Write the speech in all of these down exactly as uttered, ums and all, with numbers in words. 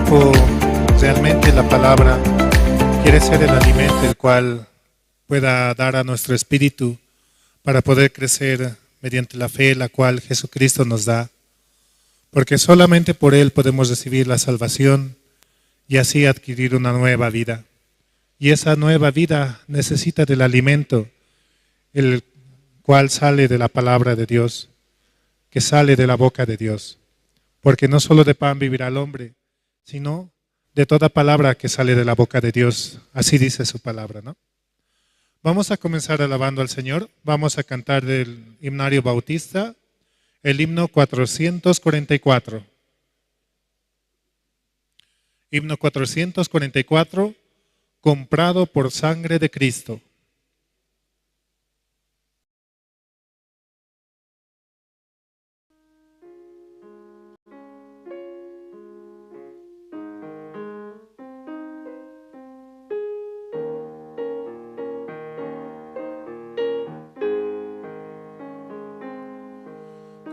O realmente la palabra quiere ser el alimento el cual pueda dar a nuestro espíritu para poder crecer mediante la fe, la cual Jesucristo nos da, porque solamente por Él podemos recibir la salvación y así adquirir una nueva vida. Y esa nueva vida necesita del alimento, el cual sale de la palabra de Dios, que sale de la boca de Dios. Porque no solo de pan vivirá el hombre, sino de toda palabra que sale de la boca de Dios. Así dice su palabra, ¿no? Vamos a comenzar alabando al Señor. Vamos a cantar del himnario bautista, el himno cuatrocientos cuarenta y cuatro. Himno cuatrocientos cuarenta y cuatro, Comprado por sangre de Cristo.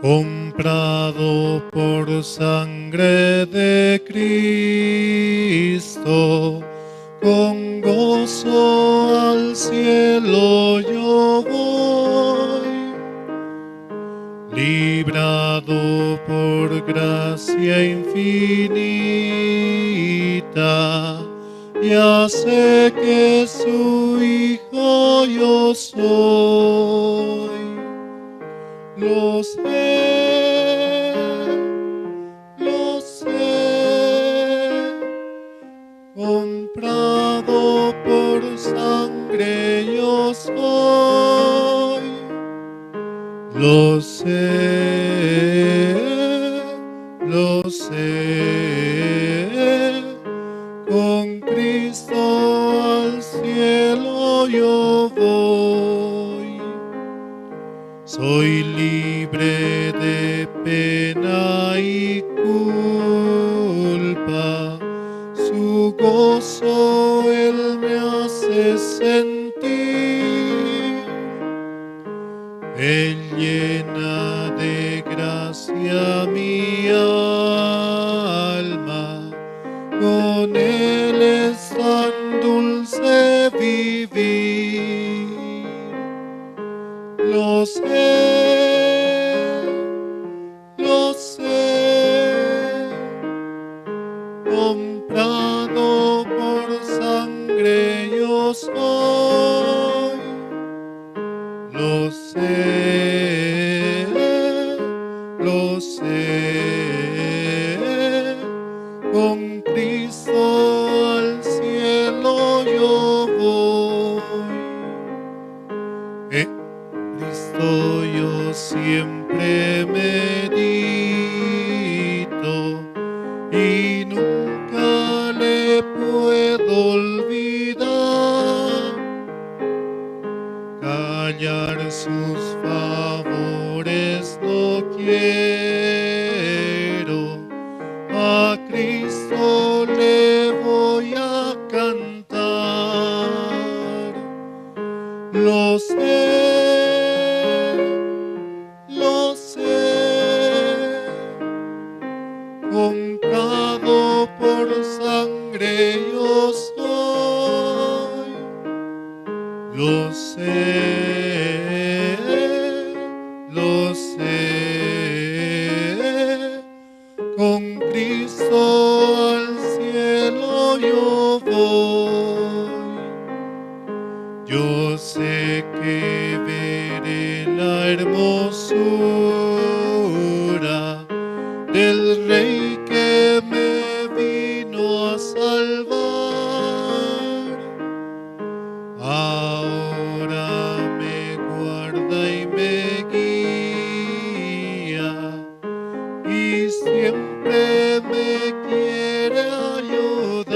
Comprado por sangre de Cristo, con gozo al cielo yo voy. Librado por gracia infinita, ya sé que su hijo yo soy. Lo sé, lo sé, comprado por sangre yo soy. Lo sé, lo sé, con Cristo al cielo yo voy. Soy libre de pena y culpa, su gozo él me hace sentir. Él llena de gracia mi alma, con él es tan dulce vivir. Lo sé, lo sé, comprado por sangre yo soy. Lo sé, lo sé, con Cristo al cielo yo voy. En Cristo yo siempre medito y nunca le puedo olvidar. Callar sus favores no quiero, a Cristo le voy a cantar. Lo sé, lo sé, comprado por sangre yo soy. Lo sé, lo sé, con Cristo al cielo yo voy. Yo sé que veré la hermosura del Rey que me vino a salvar. Ahora me guarda y me guía y siempre me quiere ayudar.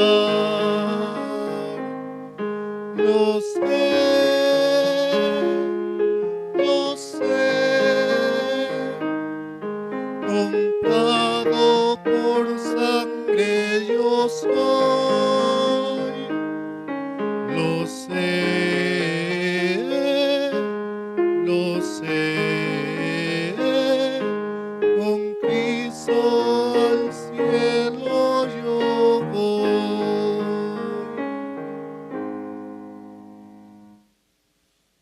Lo sé, lo sé, comprado por sangre yo soy. Lo sé, lo sé, con Cristo al cielo yo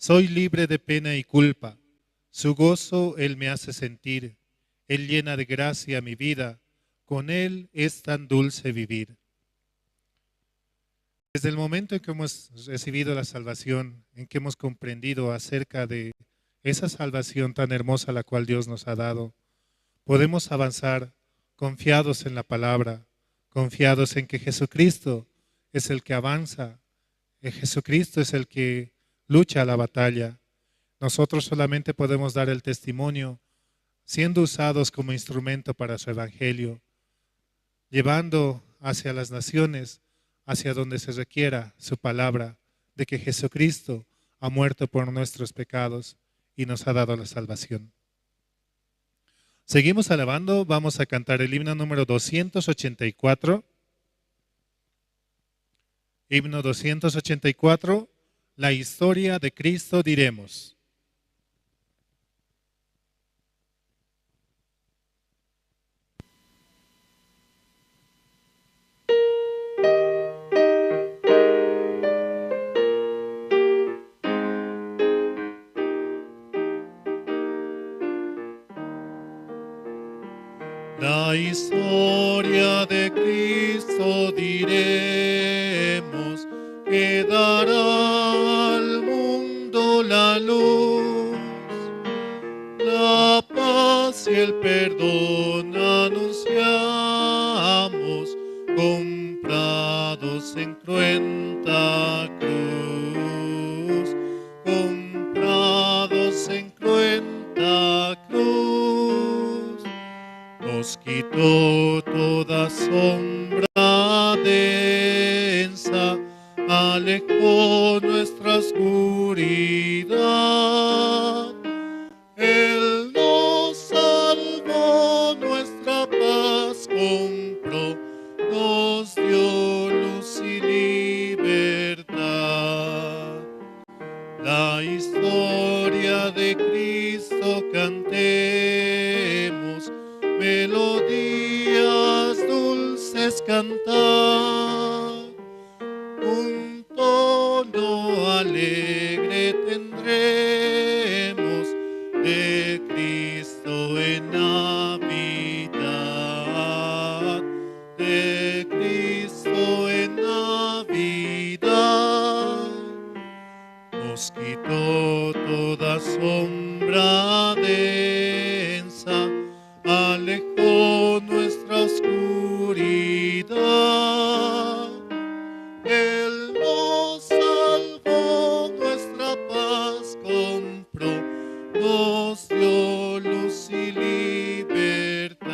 Soy libre de pena y culpa. Su gozo Él me hace sentir. Él llena de gracia mi vida. Con Él es tan dulce vivir. Desde el momento en que hemos recibido la salvación, en que hemos comprendido acerca de esa salvación tan hermosa la cual Dios nos ha dado, podemos avanzar confiados en la palabra, confiados en que Jesucristo es el que avanza, que Jesucristo es el que lucha la batalla. Nosotros solamente podemos dar el testimonio siendo usados como instrumento para su evangelio, llevando hacia las naciones, hacia donde se requiera su palabra, de que Jesucristo ha muerto por nuestros pecados y nos ha dado la salvación. Seguimos alabando, vamos a cantar el himno número doscientos ochenta y cuatro. Himno doscientos ochenta y cuatro, La historia de Cristo diremos. La historia de Cristo diremos, que dará al mundo la luz. La paz y el perdón anunciamos, comprados en cruenta cruz, comprados en cruenta cruz. Nos quitó toda sombra densa, alejó nuestra oscuridad. Él nos salvó, nuestra paz compró, nos dio luz y libertad. La historia de Cristo cantemos, melodías dulces cantar. Un tono alegre tendremos de Cristo en Navidad, de Cristo en Navidad. Nos quitó toda sombra densa, alejó nuestra oscuridad. Él nos salvó, nuestra paz compró, nos dio luz y libertad.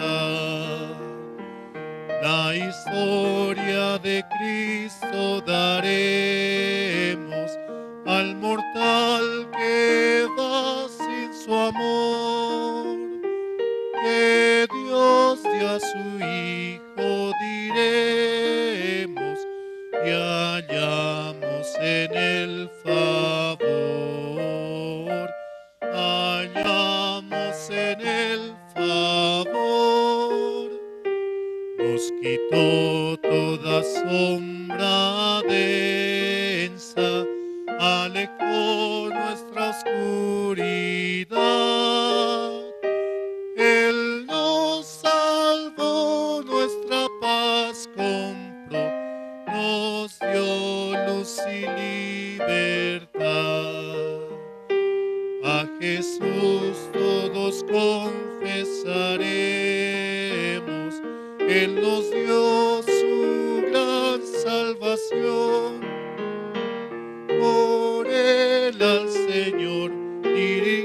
La historia de Cristo daremos al mortal que va sin su amor. Que Dios dio a su Hijo diremos, y hallamos en el favor, hallamos en el favor. Nos quitó toda sombra densa, alejó nuestra oscuridad. Él nos salvó, nuestra paz compró, nos dio luz y libertad. A Jesús todos confesaremos, Él nos dio su gran salvación. Por Él al Señor dirigimos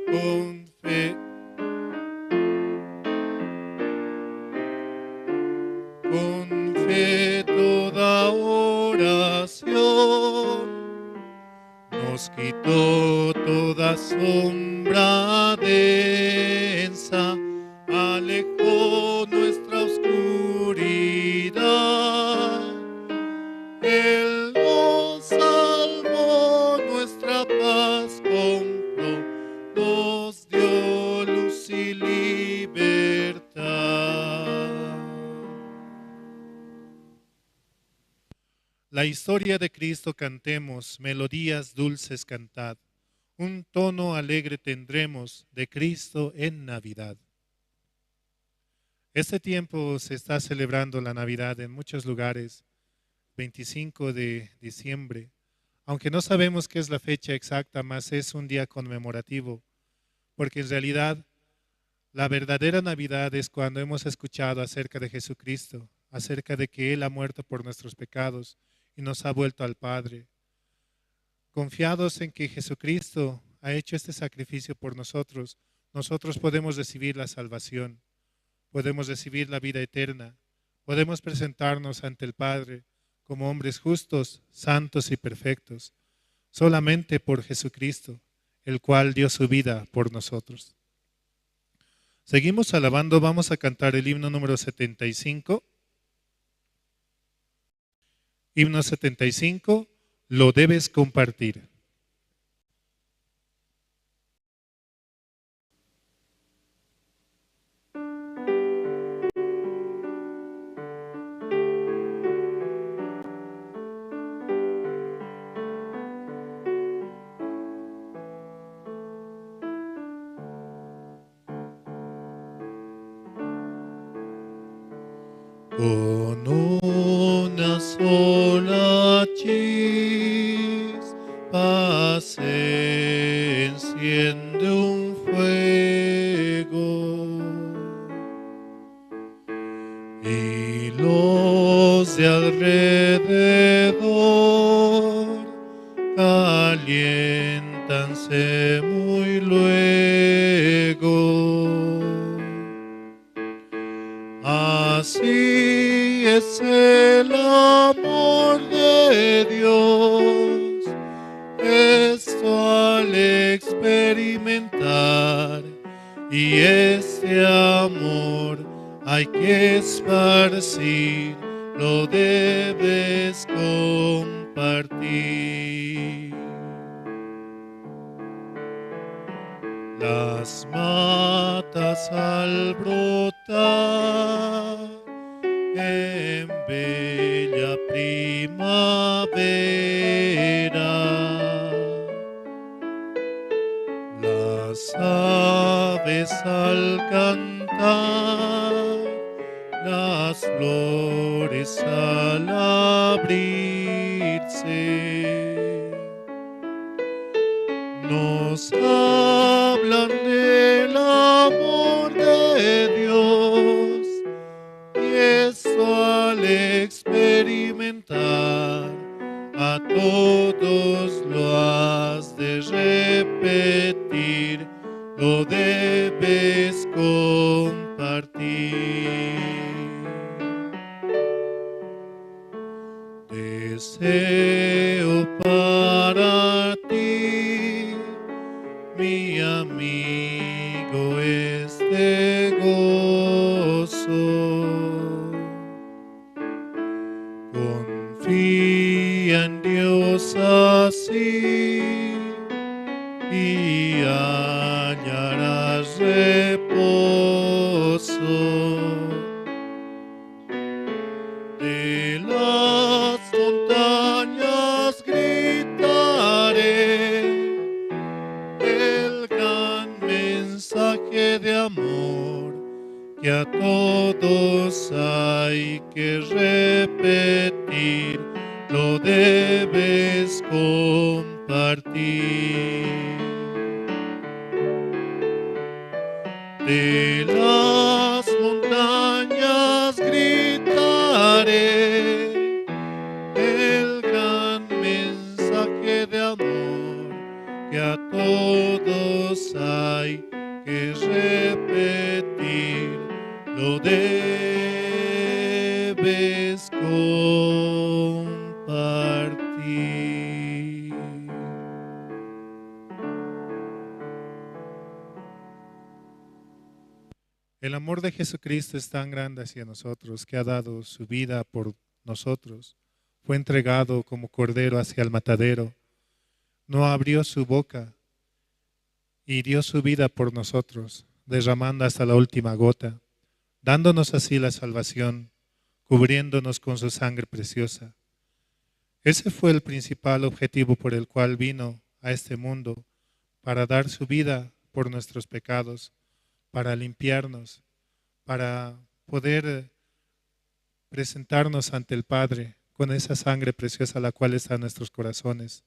con fe, con fe toda oración. Nos quitó toda sombra densa, alejó nuestra oscuridad. Él nos salvó, nuestra paz compró, nos dio luz y libertad. La Historia de Cristo cantemos, melodías dulces cantad. Un tono alegre tendremos de Cristo en Navidad. Este tiempo se está celebrando la Navidad en muchos lugares, veinticinco de diciembre, aunque no sabemos qué es la fecha exacta, mas es un día conmemorativo, porque en realidad la verdadera Navidad es cuando hemos escuchado acerca de Jesucristo, acerca de que Él ha muerto por nuestros pecados y nos ha vuelto al Padre. Confiados en que Jesucristo ha hecho este sacrificio por nosotros, nosotros podemos recibir la salvación, podemos recibir la vida eterna, podemos presentarnos ante el Padre como hombres justos, santos y perfectos, solamente por Jesucristo, el cual dio su vida por nosotros. Seguimos alabando, vamos a cantar el himno número setenta y cinco. Himno setenta y cinco, lo debes compartir. Con una sola chispa se enciende un fuego, y los de alrededor caliéntanse muy luego. Así es el amor de Dios, esto al experimentar, y este amor hay que esparcir, lo debes compartir. Las matas al brotar en bella primavera, las aves al cantar, las flores al abrirse, nos hablan del amor de Dios, y esto al experimentar a todos lo has de repetir, lo debes compartir. Deseo para ti, mi amigo, este gozo. Confía en Dios así y hallarás reposo. De las montañas gritaré el gran mensaje de amor que a todos hay que repetir, lo debes compartir. De las montañas gritaré el gran mensaje de amor que a todos hay que repetir, lo debes compartir. El amor de Jesucristo es tan grande hacia nosotros que ha dado su vida por nosotros. Fue entregado como cordero hacia el matadero. No abrió su boca y dio su vida por nosotros, derramando hasta la última gota, dándonos así la salvación, cubriéndonos con su sangre preciosa. Ese fue el principal objetivo por el cual vino a este mundo, para dar su vida por nuestros pecados, para limpiarnos, para poder presentarnos ante el Padre con esa sangre preciosa la cual está en nuestros corazones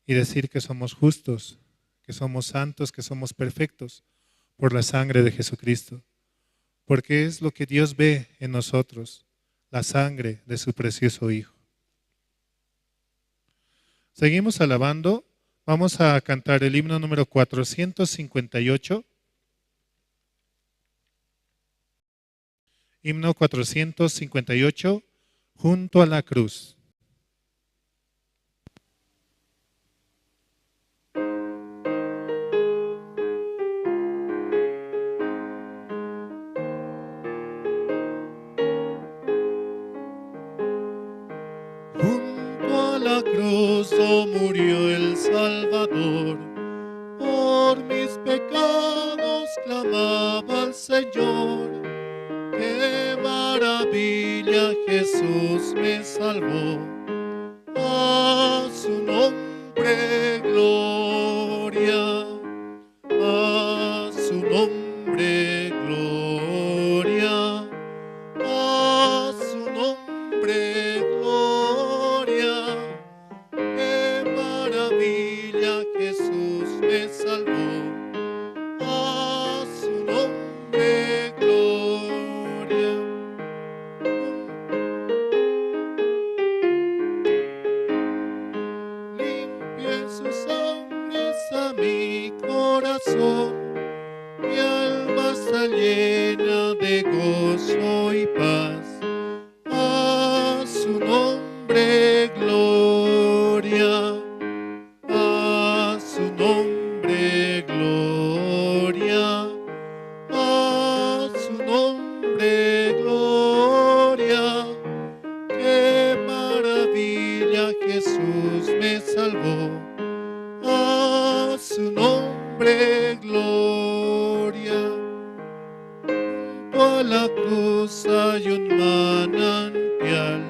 y decir que somos justos, que somos santos, que somos perfectos por la sangre de Jesucristo, porque es lo que Dios ve en nosotros, la sangre de su precioso Hijo. Seguimos alabando. Vamos a cantar el himno número cuatrocientos cincuenta y ocho. Himno cuatrocientos cincuenta y ocho, Junto a la cruz. Junto a la cruz, oh, murió el Salvador. Por mis pecados clamaba al Señor. Qué maravilla, Jesús me salvó. A su nombre gloria. A su nombre gloria, a su nombre gloria. Qué maravilla, Jesús me salvó. A su nombre gloria. Limpia en su sangre está mi corazón, mi alma está llena de gozo y paz. A su nombre gloria, a su nombre gloria, a su nombre gloria. Qué maravilla, Jesús me salvó. A su nombre gloria. Junto a la cruz hay un manantial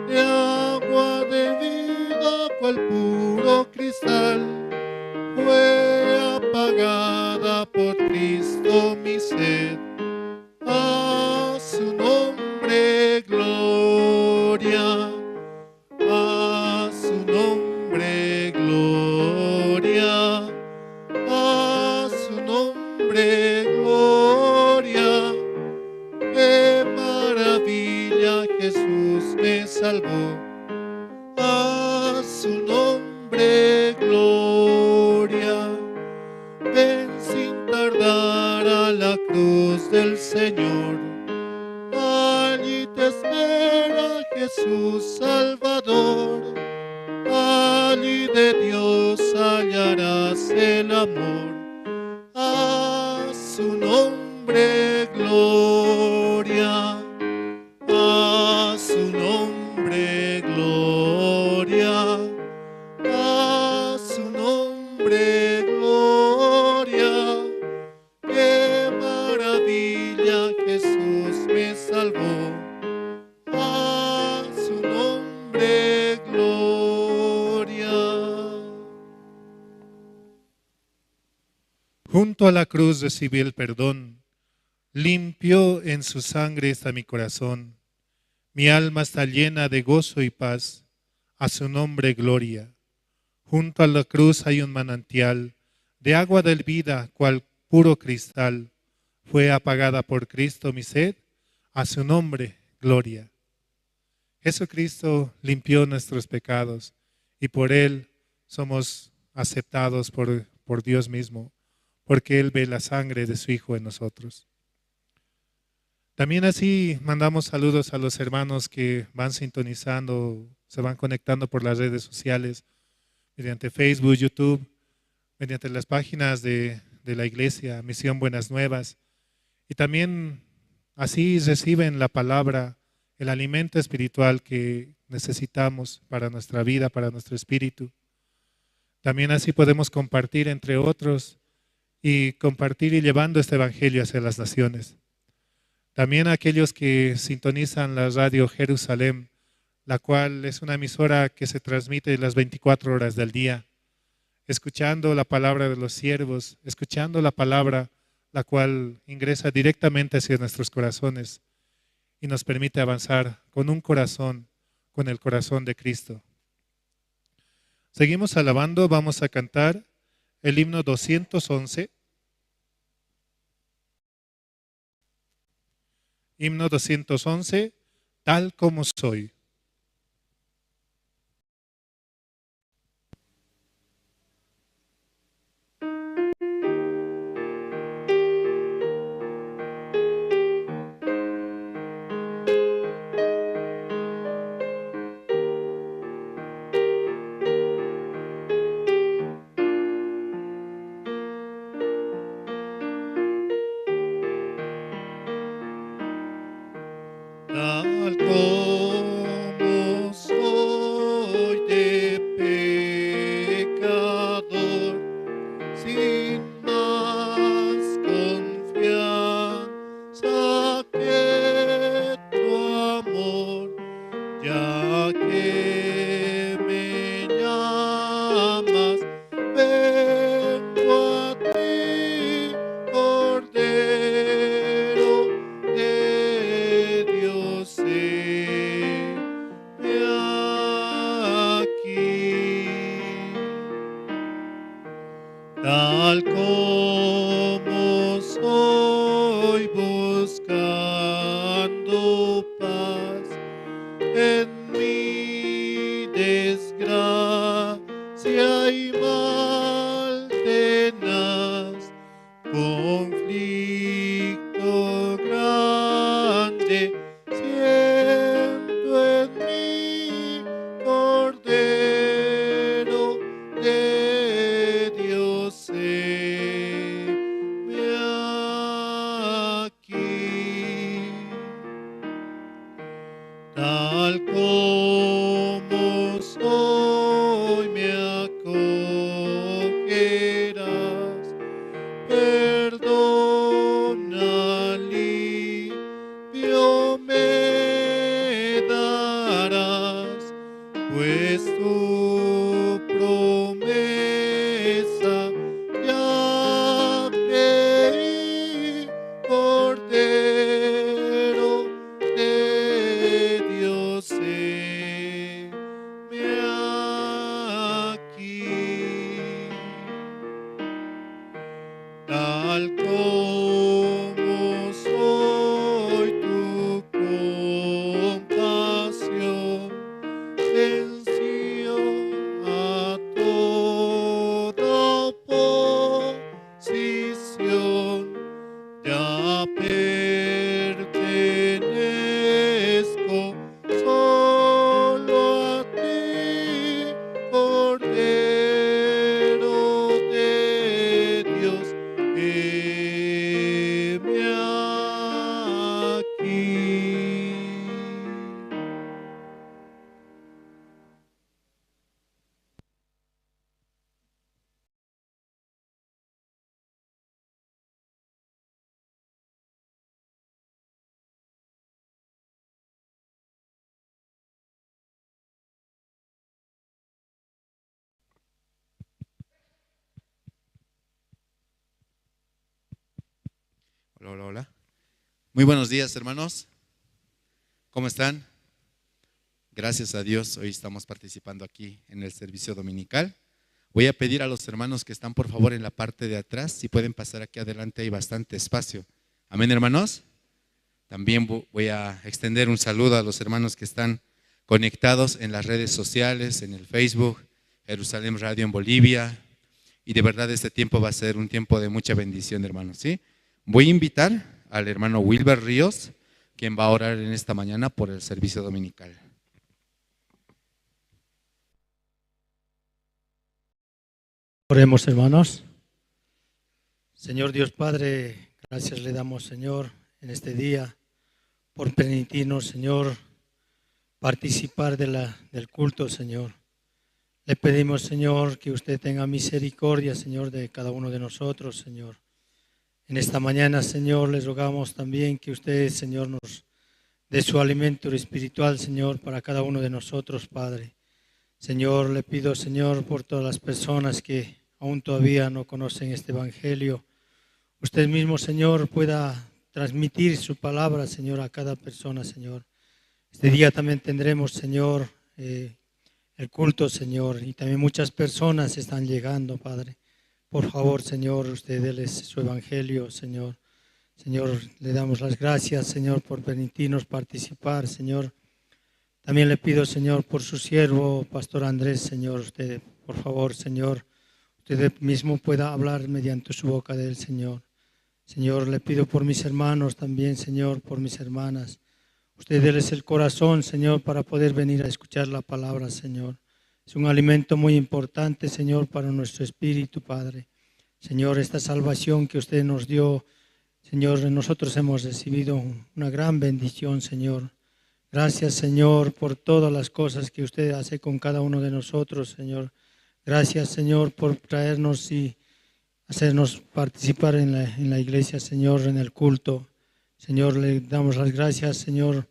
de agua de vida, cual puro cristal. Fue apagada por Cristo mi sed. A su nombre gloria, a su nombre gloria, a su nombre gloria. Qué maravilla, Jesús me salvó. A su nombre gloria. Ven sin tardar a la cruz del Señor. Allí te espera Jesús Salvador. Allí de Dios hallarás el amor. A su nombre gloria. A su nombre gloria, a su nombre gloria. Qué maravilla, Jesús me salvó. A su nombre gloria. Junto a la cruz recibí el perdón. Limpio en su sangre está mi corazón. Mi alma está llena de gozo y paz. A su nombre gloria. Junto a la cruz hay un manantial de agua de vida, cual puro cristal. Fue apagada por Cristo mi sed. A su nombre gloria. Jesucristo limpió nuestros pecados y por él somos aceptados por, por Dios mismo, porque él ve la sangre de su Hijo en nosotros. También así mandamos saludos a los hermanos que van sintonizando, se van conectando por las redes sociales, mediante Facebook, YouTube, mediante las páginas de, de la iglesia, Misión Buenas Nuevas. Y también así reciben la palabra, el alimento espiritual que necesitamos para nuestra vida, para nuestro espíritu. También así podemos compartir entre otros y compartir y llevando este evangelio hacia las naciones. También aquellos que sintonizan la radio Jerusalén, la cual es una emisora que se transmite las veinticuatro horas del día, escuchando la palabra de los siervos, escuchando la palabra, la cual ingresa directamente hacia nuestros corazones y nos permite avanzar con un corazón, con el corazón de Cristo. Seguimos alabando, vamos a cantar el himno doscientos once. Himno doscientos once, tal como soy. Tal como soy de pecador, sin más confianza que tu amor, ya que me llamas, vengo a ti, Cordero de Dios, heme aquí. Tal como soy buscando paz en mi desgracia y mal tenaz, conflicto grande siento en mí, Cordero de Dios, heme aquí. Tal como soy, me acogerás, perdón, alivio me darás, pues tu promesa ya creí, Cordero de Dios, heme aquí. Tal como soy, tu compasión venció a toda oposición. Ya pertenezco solo a ti, Cordero de Dios, heme aquí. Hola, hola, hola. Muy buenos días, hermanos. ¿Cómo están? Gracias a Dios, hoy estamos participando aquí en el servicio dominical. Voy a pedir a los hermanos que están, por favor, en la parte de atrás, si pueden pasar aquí adelante, hay bastante espacio. Amén, hermanos. También vo-, voy a extender un saludo a los hermanos que están conectados en las redes sociales, en el Facebook, Jerusalén Radio en Bolivia. Y de verdad este tiempo va a ser un tiempo de mucha bendición, hermanos, ¿sí? Voy a invitar al hermano Wilber Ríos, quien va a orar en esta mañana por el servicio dominical. Oremos, hermanos. Señor Dios Padre, gracias le damos, Señor, en este día por permitirnos, Señor, participar de la, del culto, Señor. Le pedimos, Señor, que usted tenga misericordia, Señor, de cada uno de nosotros, Señor. En esta mañana, Señor, les rogamos también que usted, Señor, nos de su alimento espiritual, Señor, para cada uno de nosotros, Padre. Señor, le pido, Señor, por todas las personas que aún todavía no conocen este evangelio. Usted mismo, Señor, pueda transmitir su palabra, Señor, a cada persona, Señor. Este día también tendremos, Señor, eh, el culto, Señor, y también muchas personas están llegando, Padre. Por favor, Señor, usted déles su evangelio, Señor. Señor, le damos las gracias, Señor, por permitirnos participar, Señor. También le pido, Señor, por su siervo, Pastor Andrés, Señor, usted, por favor, Señor, usted mismo pueda hablar mediante su boca del Señor. Señor, le pido por mis hermanos también, Señor, por mis hermanas. Usted déles el corazón, Señor, para poder venir a escuchar la palabra, Señor. Es un alimento muy importante, Señor, para nuestro espíritu, Padre. Señor, esta salvación que usted nos dio, Señor, nosotros hemos recibido una gran bendición, Señor. Gracias, Señor, por todas las cosas que usted hace con cada uno de nosotros, Señor. Gracias, Señor, por traernos y hacernos participar en la, en la iglesia, Señor, en el culto. Señor, le damos las gracias, Señor,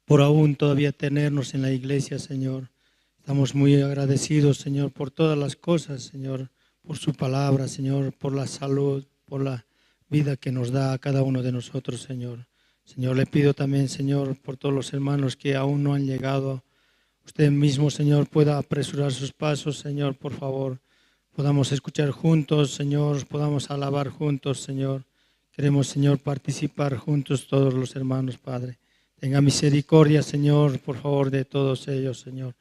por aún todavía tenernos en la iglesia, Señor. Estamos muy agradecidos, Señor, por todas las cosas, Señor, por su palabra, Señor, por la salud, por la vida que nos da a cada uno de nosotros, Señor. Señor, le pido también, Señor, por todos los hermanos que aún no han llegado. Usted mismo, Señor, pueda apresurar sus pasos, Señor, por favor. Podamos escuchar juntos, Señor, podamos alabar juntos, Señor. Queremos, Señor, participar juntos todos los hermanos, Padre. Tenga misericordia, Señor, por favor, de todos ellos, Señor.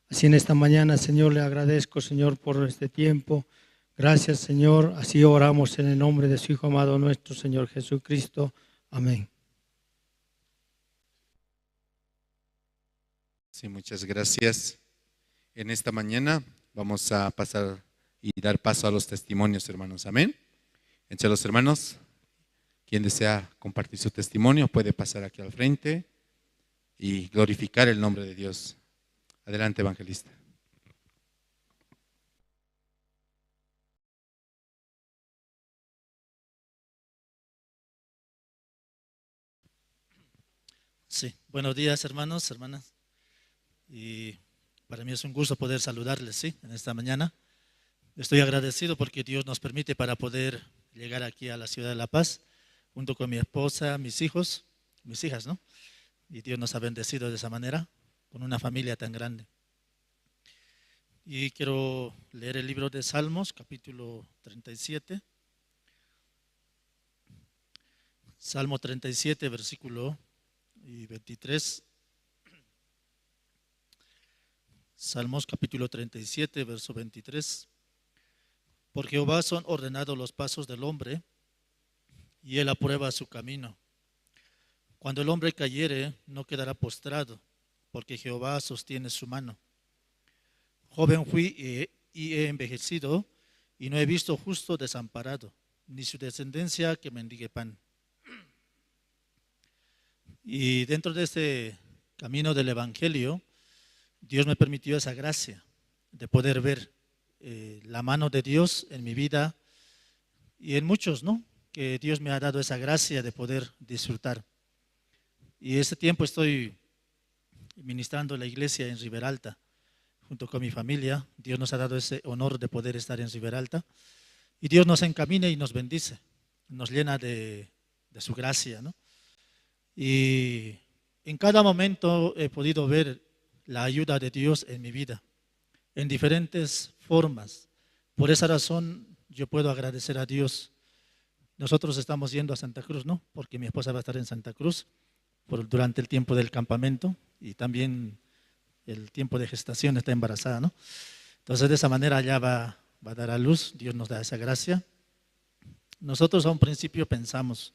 Así en esta mañana, Señor, le agradezco, Señor, por este tiempo. Gracias, Señor. Así oramos en el nombre de su Hijo amado nuestro, Señor Jesucristo. Amén. Sí, muchas gracias. En esta mañana vamos a pasar y dar paso a los testimonios, hermanos. Amén. Entre los hermanos, quien desea compartir su testimonio puede pasar aquí al frente y glorificar el nombre de Dios. Adelante, evangelista. Sí, buenos días, hermanos, hermanas. Y para mí es un gusto poder saludarles, ¿sí? En esta mañana. Estoy agradecido porque Dios nos permite para poder llegar aquí a la ciudad de La Paz, junto con mi esposa, mis hijos, mis hijas, ¿no? Y Dios nos ha bendecido de esa manera, con una familia tan grande. Y quiero leer el libro de Salmos, capítulo treinta y siete. Salmo treinta y siete, versículo y veintitrés. Salmos capítulo treinta y siete, verso veintitrés. Por Jehová son ordenados los pasos del hombre, y él aprueba su camino. Cuando el hombre cayere, no quedará postrado, porque Jehová sostiene su mano. Joven fui y he, y he envejecido, y no he visto justo desamparado, ni su descendencia que mendigue pan. Y dentro de este camino del evangelio, Dios me permitió esa gracia de poder ver, eh, la mano de Dios en mi vida y en muchos, ¿no? Que Dios me ha dado esa gracia de poder disfrutar. Y este tiempo estoy ministrando en la iglesia en Riberalta, junto con mi familia. Dios nos ha dado ese honor de poder estar en Riberalta. Y Dios nos encamina y nos bendice, nos llena de, de su gracia, ¿no? Y en cada momento he podido ver la ayuda de Dios en mi vida, en diferentes formas. Por esa razón, yo puedo agradecer a Dios. Nosotros estamos yendo a Santa Cruz, ¿no? Porque mi esposa va a estar en Santa Cruz por, durante el tiempo del campamento y también el tiempo de gestación, está embarazada, ¿no? Entonces, de esa manera allá va, va a dar a luz, Dios nos da esa gracia. Nosotros a un principio pensamos,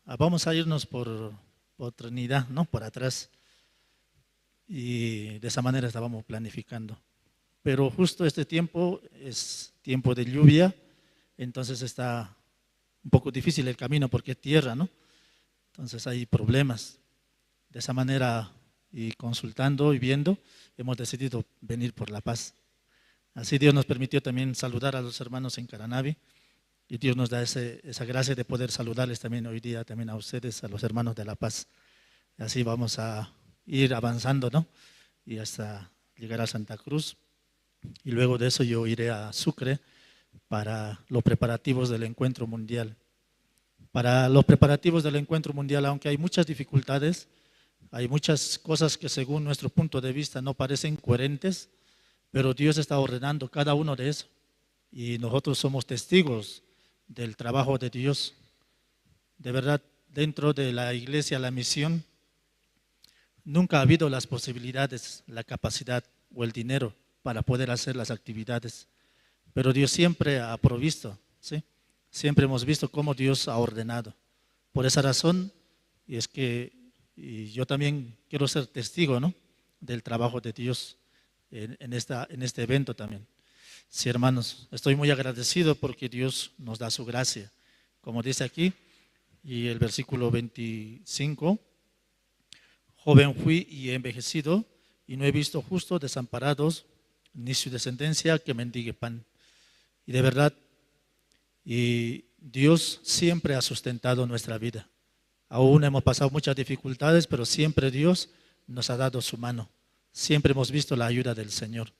"Ah, vamos a irnos por, por Trinidad, ¿no? Por atrás". Y de esa manera estábamos planificando. Pero justo este tiempo es tiempo de lluvia, entonces está un poco difícil el camino porque es tierra, ¿no? Entonces hay problemas. De esa manera, y consultando y viendo, hemos decidido venir por La Paz. Así Dios nos permitió también saludar a los hermanos en Caranavi, y Dios nos da ese, esa gracia de poder saludarles también hoy día, también a ustedes, a los hermanos de La Paz. Así vamos a ir avanzando, ¿no? Y hasta llegar a Santa Cruz. Y luego de eso yo iré a Sucre para los preparativos del encuentro mundial. Para los preparativos del encuentro mundial, aunque hay muchas dificultades, hay muchas cosas que según nuestro punto de vista no parecen coherentes, pero Dios está ordenando cada uno de eso. Y nosotros somos testigos del trabajo de Dios. De verdad, dentro de la iglesia, la misión, nunca ha habido las posibilidades, la capacidad o el dinero para poder hacer las actividades. Pero Dios siempre ha provisto, ¿sí? Siempre hemos visto cómo Dios ha ordenado. Por esa razón, y es que, y yo también quiero ser testigo, ¿no? Del trabajo de Dios en, en esta, en este evento también. Sí, hermanos, estoy muy agradecido porque Dios nos da su gracia. Como dice aquí, y el versículo veinticinco, "Joven fui y he envejecido, y no he visto justo desamparados, ni su descendencia que mendigue pan". Y de verdad, y Dios siempre ha sustentado nuestra vida. Aún hemos pasado muchas dificultades, pero siempre Dios nos ha dado su mano. Siempre hemos visto la ayuda del Señor.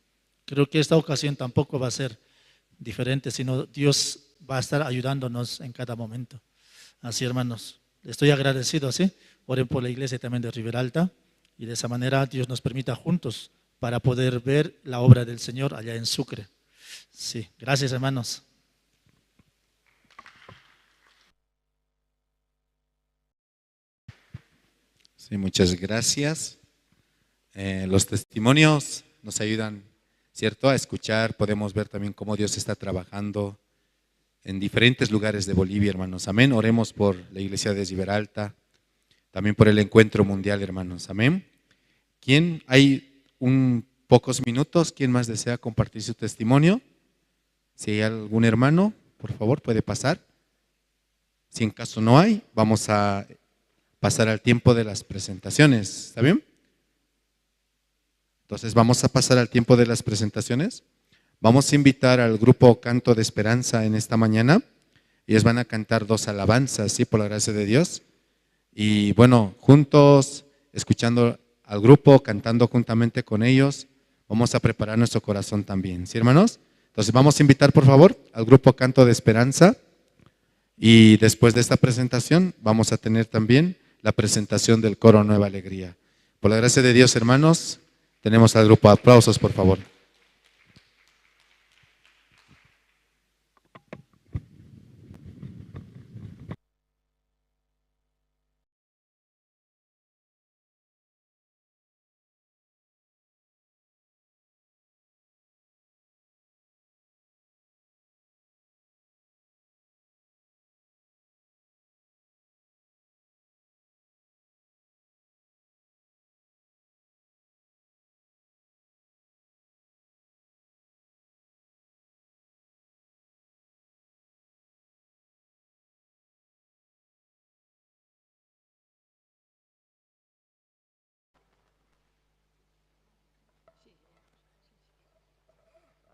Creo que esta ocasión tampoco va a ser diferente, sino Dios va a estar ayudándonos en cada momento. Así, hermanos, estoy agradecido, ¿sí? Oren por la iglesia también de Riberalta, y de esa manera Dios nos permita juntos para poder ver la obra del Señor allá en Sucre. Sí, gracias, hermanos. Sí, muchas gracias. Eh, los testimonios nos ayudan, ¿cierto?, a escuchar. Podemos ver también cómo Dios está trabajando en diferentes lugares de Bolivia, hermanos. Amén. Oremos por la iglesia de Riberalta, también por el encuentro mundial, hermanos. Amén. ¿Quién? Hay un pocos minutos. ¿Quién más desea compartir su testimonio? Si hay algún hermano, por favor, puede pasar. Si en caso no hay, vamos a pasar al tiempo de las presentaciones. ¿Está bien? Entonces vamos a pasar al tiempo de las presentaciones. Vamos a invitar al grupo Canto de Esperanza en esta mañana. Ellos van a cantar dos alabanzas, ¿sí? Por la gracia de Dios. Y bueno, juntos, escuchando al grupo, cantando juntamente con ellos, vamos a preparar nuestro corazón también. ¿Sí, hermanos? Entonces vamos a invitar, por favor, al grupo Canto de Esperanza. Y después de esta presentación, vamos a tener también la presentación del coro Nueva Alegría. Por la gracia de Dios, hermanos, tenemos al grupo. Aplausos, por favor.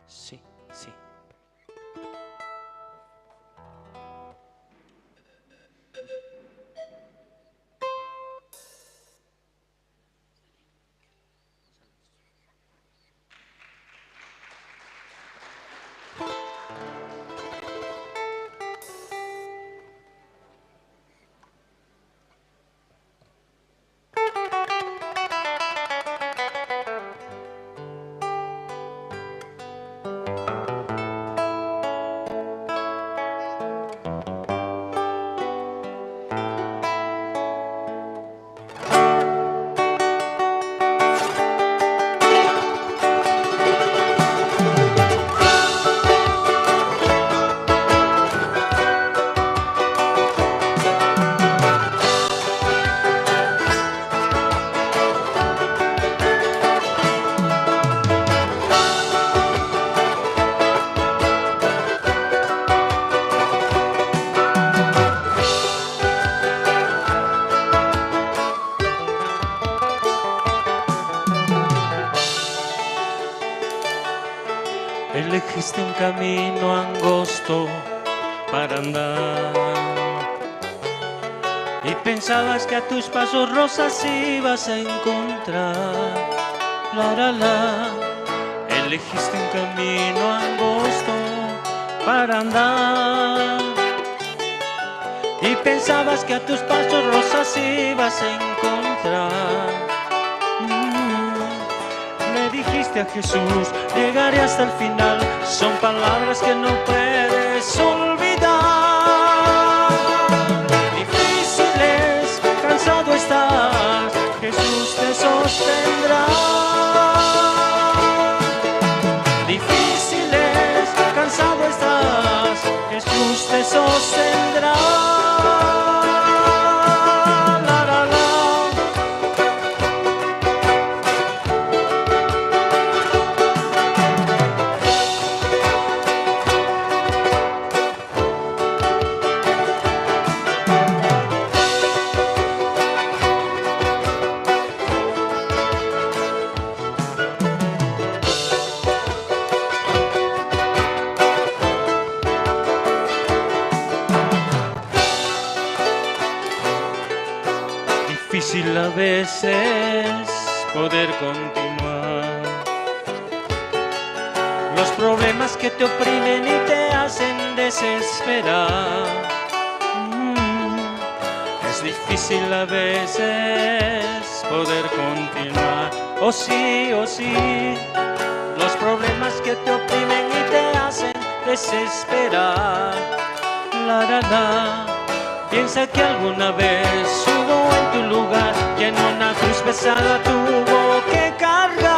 Sí, sí. Elegiste un camino angosto para andar, Y pensabas que a tus pasos rosas ibas a encontrar. La, la, la. Elegiste un camino angosto para andar. Y pensabas que a tus pasos rosas ibas a encontrar. Mm. Me dijiste a Jesús, llegaré hasta el final. Son palabras que no puedes olvidar. Difíciles, cansado estás, Jesús te sostendrá. Difíciles, cansado estás, Jesús te sostendrá. La, la, la. Difícil a veces poder continuar. Los problemas que te oprimen y te hacen desesperar. Mm, es difícil a veces poder continuar. Oh sí, oh sí. Los problemas que te oprimen y te hacen desesperar. La, la, la. Piensa que alguna vez hubo en tu lugar quien una cruz pesada tuvo que cargar.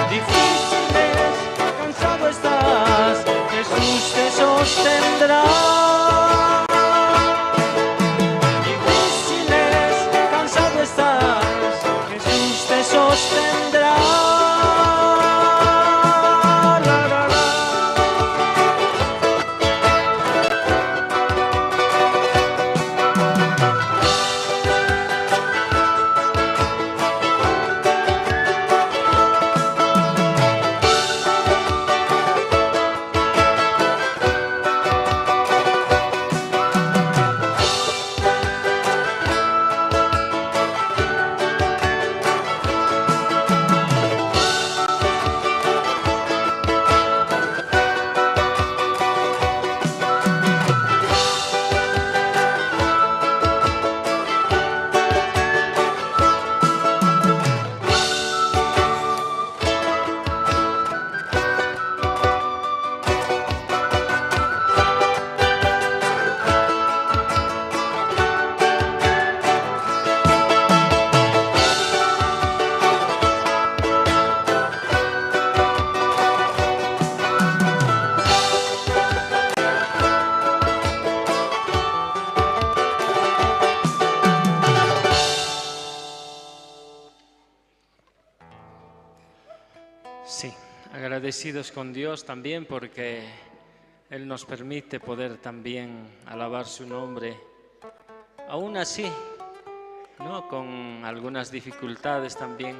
Difíciles, cansado estás, Jesús te sostendrá. Difíciles, cansado estás, Jesús te sostendrá. La, la, la. Sí, agradecidos con Dios también porque Él nos permite poder también alabar su nombre. Aún así, ¿no? Con algunas dificultades también,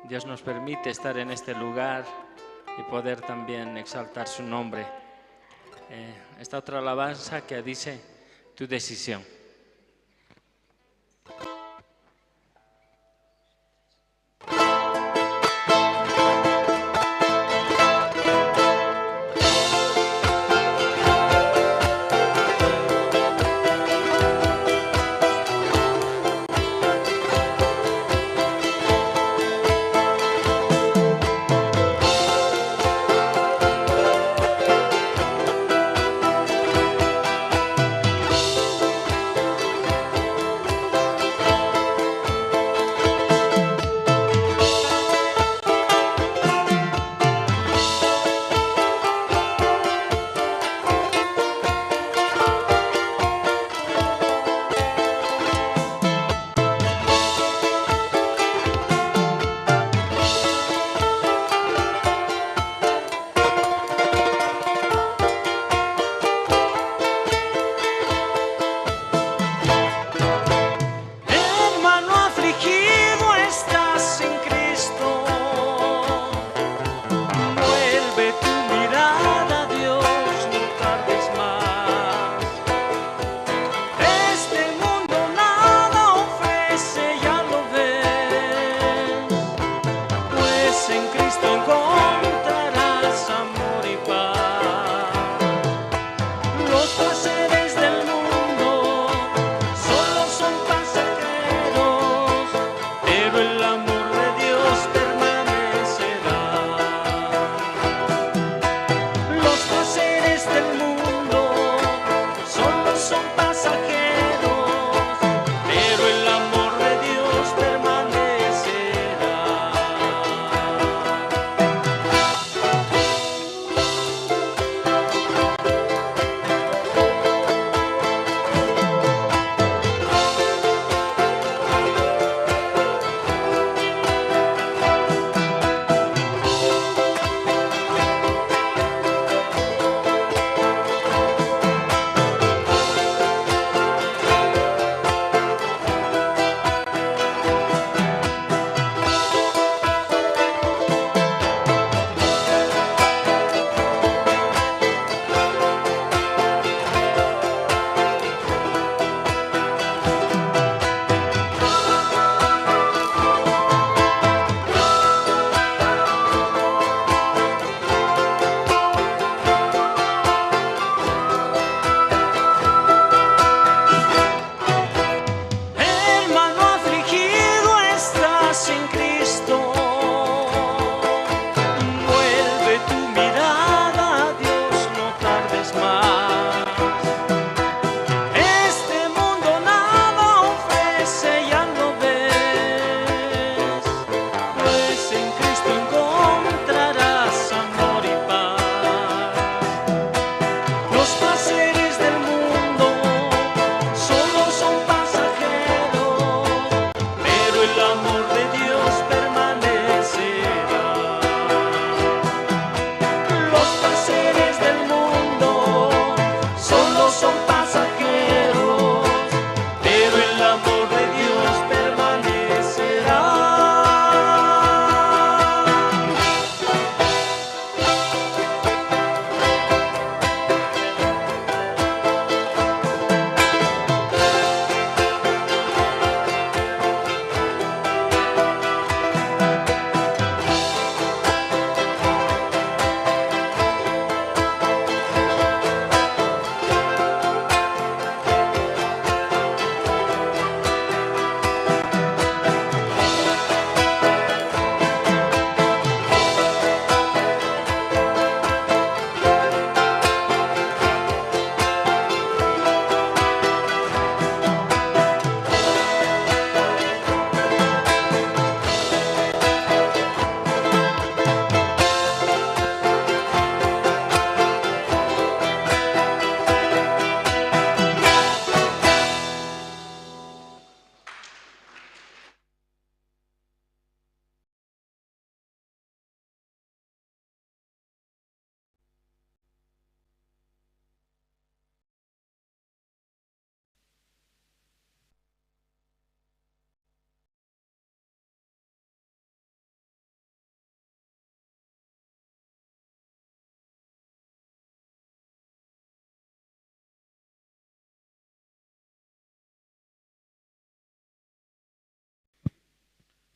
Dios nos permite estar en este lugar y poder también exaltar su nombre. Eh, esta otra alabanza que dice, Tu decisión.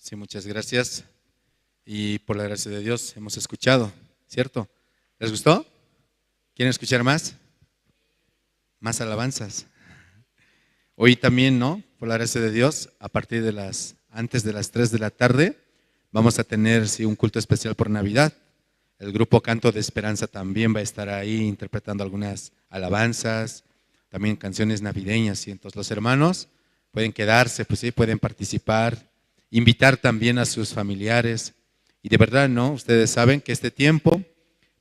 Sí, muchas gracias. Y por la gracia de Dios hemos escuchado, ¿cierto? ¿Les gustó? ¿Quieren escuchar más? Más alabanzas. Hoy también, ¿no? Por la gracia de Dios, a partir de las, antes de las tres de la tarde, vamos a tener, sí, un culto especial por Navidad. El grupo Canto de Esperanza también va a estar ahí interpretando algunas alabanzas, también canciones navideñas, y entonces los hermanos pueden quedarse, pues sí, pueden participar, invitar también a sus familiares. Y de verdad, ¿no? Ustedes saben que este tiempo,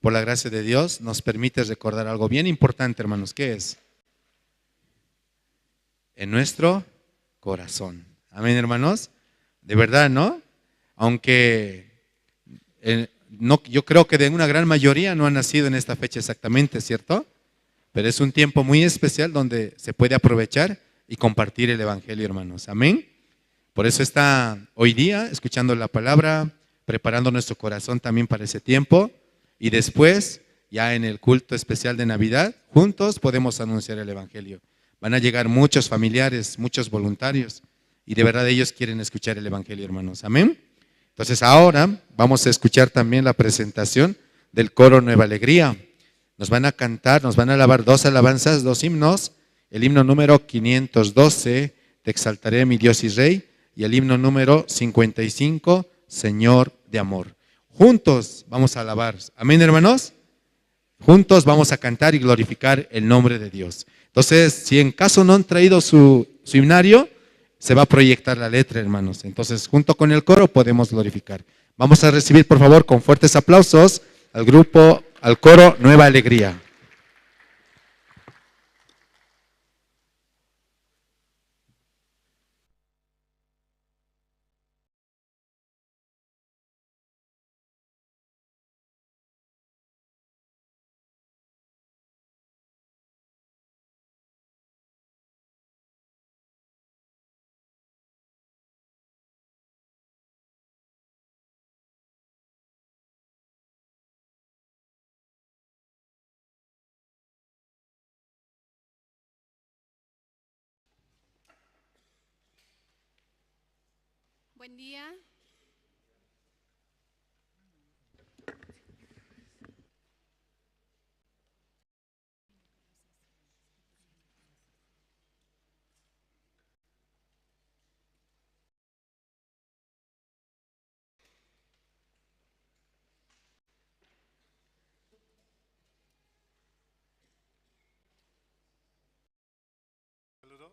por la gracia de Dios, nos permite recordar algo bien importante, hermanos. ¿Qué es? En nuestro corazón. Amén, hermanos. De verdad, ¿no? Aunque eh, no, yo creo que de una gran mayoría no ha nacido en esta fecha exactamente, ¿cierto? Pero es un tiempo muy especial donde se puede aprovechar y compartir el evangelio, hermanos. Amén. Por eso está hoy día escuchando la palabra, preparando nuestro corazón también para ese tiempo. Y después, ya en el culto especial de Navidad, juntos podemos anunciar el evangelio. Van a llegar muchos familiares, muchos voluntarios. Y de verdad ellos quieren escuchar el evangelio, hermanos. Amén. Entonces ahora vamos a escuchar también la presentación del coro Nueva Alegría. Nos van a cantar, nos van a alabar dos alabanzas, dos himnos. El himno número quinientos doce, Te exaltaré, mi Dios y Rey, y el himno número cincuenta y cinco, Señor de amor. Juntos vamos a alabar. Amén, hermanos. Juntos vamos a cantar y glorificar el nombre de Dios. Entonces, si en caso no han traído su, su himnario, se va a proyectar la letra, hermanos. Entonces, junto con el coro podemos glorificar. Vamos a recibir, por favor, con fuertes aplausos al grupo, al coro Nueva Alegría. Buen día. Saludo.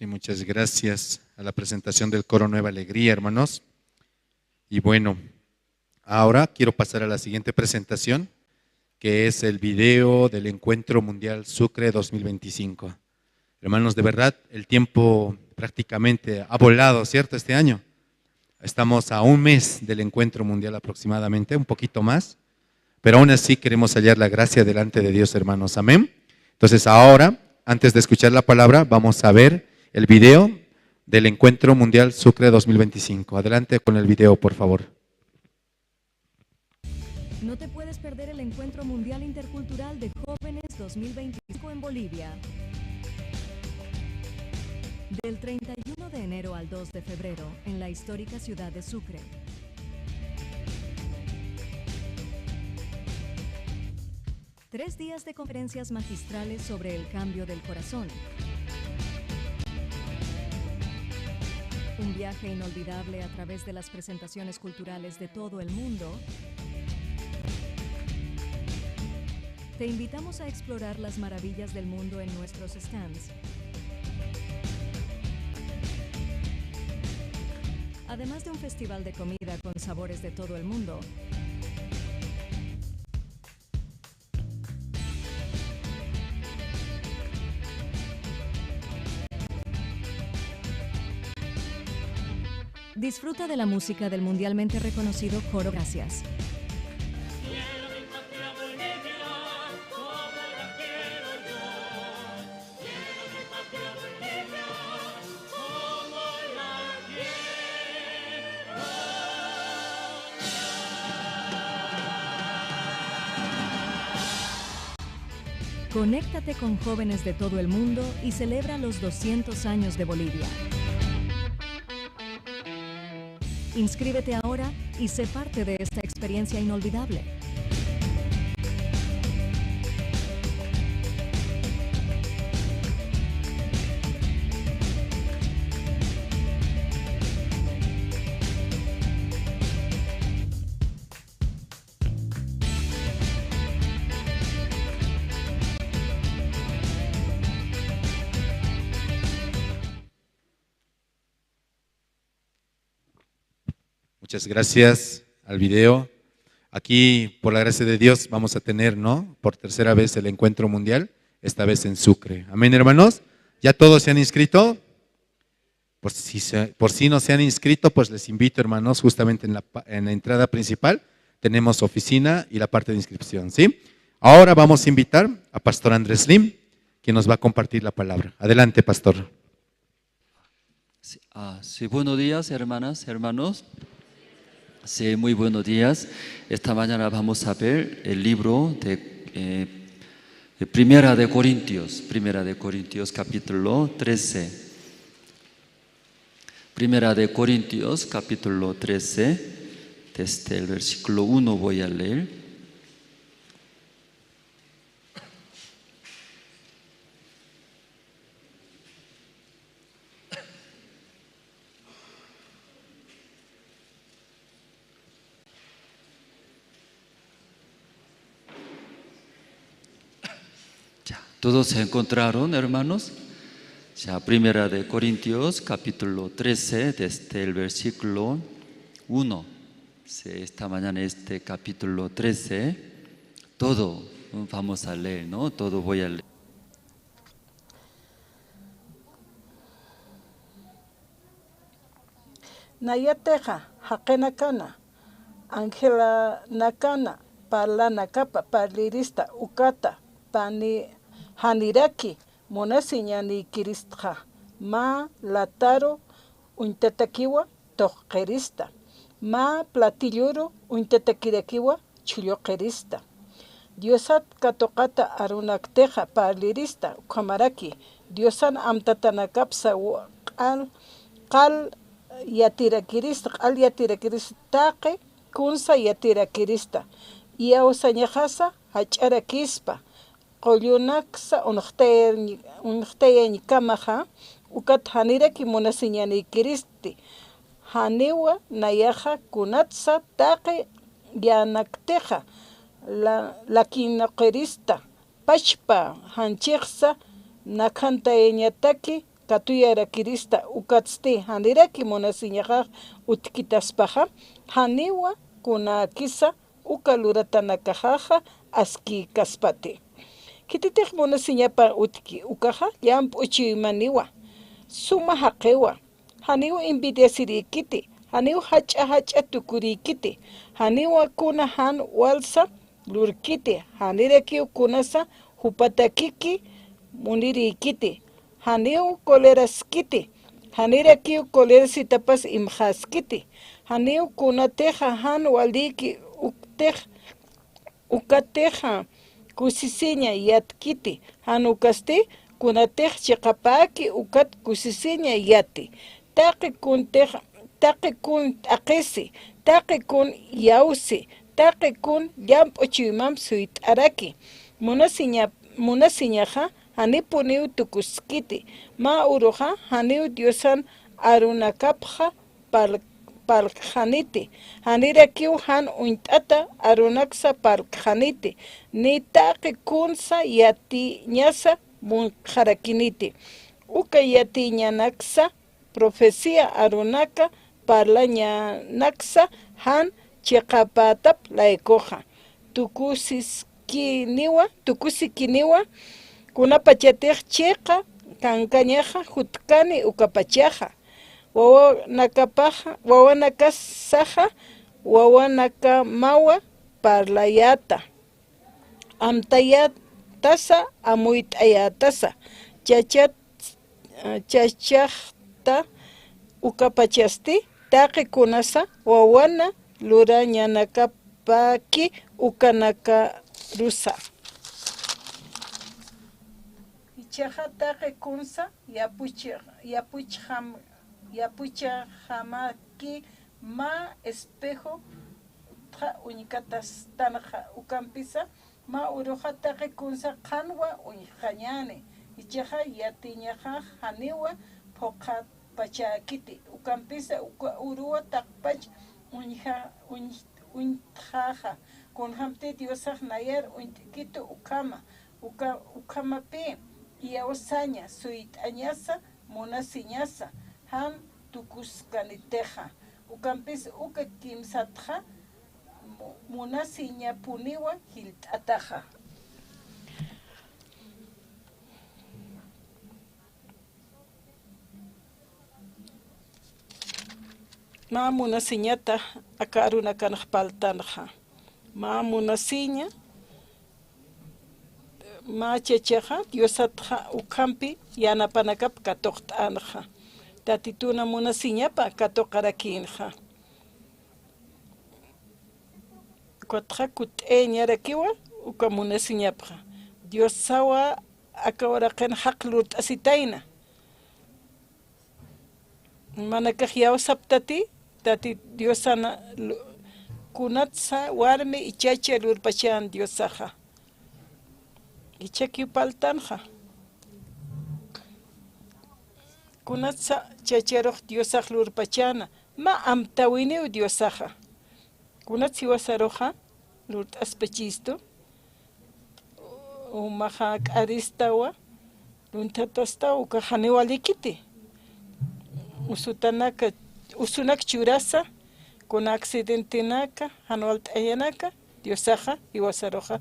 Sí, muchas gracias a la presentación del coro Nueva Alegría, hermanos. Y bueno, ahora quiero pasar a la siguiente presentación, que es el video del Encuentro Mundial Sucre dos mil veinticinco. Hermanos, de verdad, el tiempo prácticamente ha volado, ¿cierto? Este año. Estamos a un mes del Encuentro Mundial aproximadamente, un poquito más. Pero aún así queremos hallar la gracia delante de Dios, hermanos. Amén. Entonces ahora, antes de escuchar la palabra, vamos a ver el video del Encuentro Mundial Sucre dos mil veinticinco. Adelante con el video, por favor. No te puedes perder el Encuentro Mundial Intercultural de Jóvenes dos mil veinticinco en Bolivia. Del treinta y uno de enero al dos de febrero, en la histórica ciudad de Sucre. Tres días de conferencias magistrales sobre el cambio del corazón. Un viaje inolvidable a través de las presentaciones culturales de todo el mundo. Te invitamos a explorar las maravillas del mundo en nuestros stands. Además de un festival de comida con sabores de todo el mundo, disfruta de la música del mundialmente reconocido Coro Gracias. Conéctate con jóvenes de todo el mundo y celebra los doscientos años de Bolivia. Inscríbete ahora y sé parte de esta experiencia inolvidable. Muchas gracias al video. Aquí, por la gracia de Dios, vamos a tener, ¿no? Por tercera vez el encuentro mundial, esta vez en Sucre. Amén, hermanos. ¿Ya todos se han inscrito? Por si se, por si no se han inscrito, pues les invito, hermanos, justamente en la pa-, en la entrada principal tenemos oficina y la parte de inscripción, ¿sí? Ahora vamos a invitar a Pastor Andrés Lim, quien nos va a compartir la palabra. Adelante, Pastor. Sí, ah, sí, buenos días, hermanas, hermanos. Sí, muy buenos días. Esta mañana vamos a ver el libro de, eh, de Primera de Corintios, Primera de Corintios, capítulo trece. Primera de Corintios, capítulo trece, desde el versículo uno voy a leer. Ya, ¿todos se encontraron, hermanos? Ya, Primera de Corintios, capítulo trece, desde el versículo uno. Sí, esta mañana este capítulo trece, todo vamos a leer, ¿no? Todo voy a leer. Nayatixa, jaqinakana, angelanakana, parlanakapa parlirista ukata, pani-, janiraki munasiñanïkiristxa, mä lataru uñtatakiwa tuqqirista, mä platilluru uñtatakirakiwa chhulluqirista. Diosat katuqata arunaktixa parlirista, ukhamaraki Diosan amtatanakapsa wa-, q'al, q'al yatirakirista, q'al yatirakirista, taqi kunsa yatirakirista, iyawsañaxasa jach'arakispa, qullunaksa uñxtayañ-, uñxtayañkamaxa, ukat janiraki munasiñanïkiristi, janiwa nayaxa kunatsa taqi yanaktixa, la-, lakiñuqirista, pachpa janchixsa nakhantayañataki katuyarakirista, ukatsti janiraki munasiñaxax utjkitaspaxa, janiwa kunäkisa uka luratanakaxaxa askïkaspati. Khititix munasiñapan utjki ukaxa, llamp'u chuymaniwa, suma jaqiwa, janiw envidiasirïkiti, janiw jach'a jach'a tukurïkiti, janiwa kuna jan walsa lurkiti, janirakiw kunasa jupatakiki munirïkiti, janiw coleraskiti, janirakiw colerasitapas imxäskiti, janiw kunatixa jan walïki uktix, ukatixa kusisiña yatkiti, jan ukasti kunatix chiqapäki ukat kusisiña yati. Taqi kuntix, taqi kun t'aqhisi, taqi kun iyawsi, taqi kun llamp'u chuymamp suyt'araki. Munasiña, munasiñaxa janipuniw tukuskiti, mä uruxa janiw Diosan arunakapxa parl-, parlkxaniti, janirakiw jan uñt'ata arunaksa parlkxaniti, ni taqi kunsa yatiñasa munkxarakiniti. Uka yatiñanaksa profecía arunaka parlañanaksa jan chiqapätap laykuxa. Tukusiskiniwa, tukusikiniwa, kunapachatix chiqa kankañaxa jutkani ukapachaxa. Wawanakapaxa, wawanakasaxa, wawanakamawa parlayäta, amtayätasa, amuyt'ayätasa, chachat, chachaxta ukapachasti, taqi kunasa wawana lurañanakapäki ukanakarusa. Jichhaxa taqi kunsa yapuch-, yapuchxam-, yapuchxamaki mä espejo txa uñkatastanxa, ukampisa mä uruxa taqi kunsa qhanwa uñjxañäni, jichhaxa yatiñaxax janiwa phuqhapachäkiti, ukampisa uka uruwa taqpach uñja-, uñ-, uñtxäxa, kunjämti Diosax nayar uñt'kitu ukhama, uka-, ukhamapï iyawsaña suyt'añasa, munasiñasa, jan tukuskanitixa. Ukampis uka kimsatxa mu-, munasiñapuniwa jilt'ataxa. Mä munasiñata aka arunakanx parltanxa. Mä munasiña, mä chachaxa Diosatxa ukhampi yanapanakap katuqt'änxa. Tatituna munasiñapa katuqarakïnxa. Ukatxa kutt'ayañarakiwa uka munasiñapxa. Diosawa aka uraqin jaq lurt'asitayna. Manakax iyawsaptati, Tati Diosana lu-, kunatsa warmi ichacha lurpachan Diosaxa. Ichakiw parltanxa. Kunatsa chacharux Diosax lurpachana, mä amtäwiniw Diosaxa. Kunats jiwasaruxa lurt'aspachistu, jumaxa k'aristawa, lunthatastawa, ukax janiw walikiti. Usutanaka, usunak churasa, kuna accidentenaka, jan walt'ayanaka, Diosaxa jiwasaruxa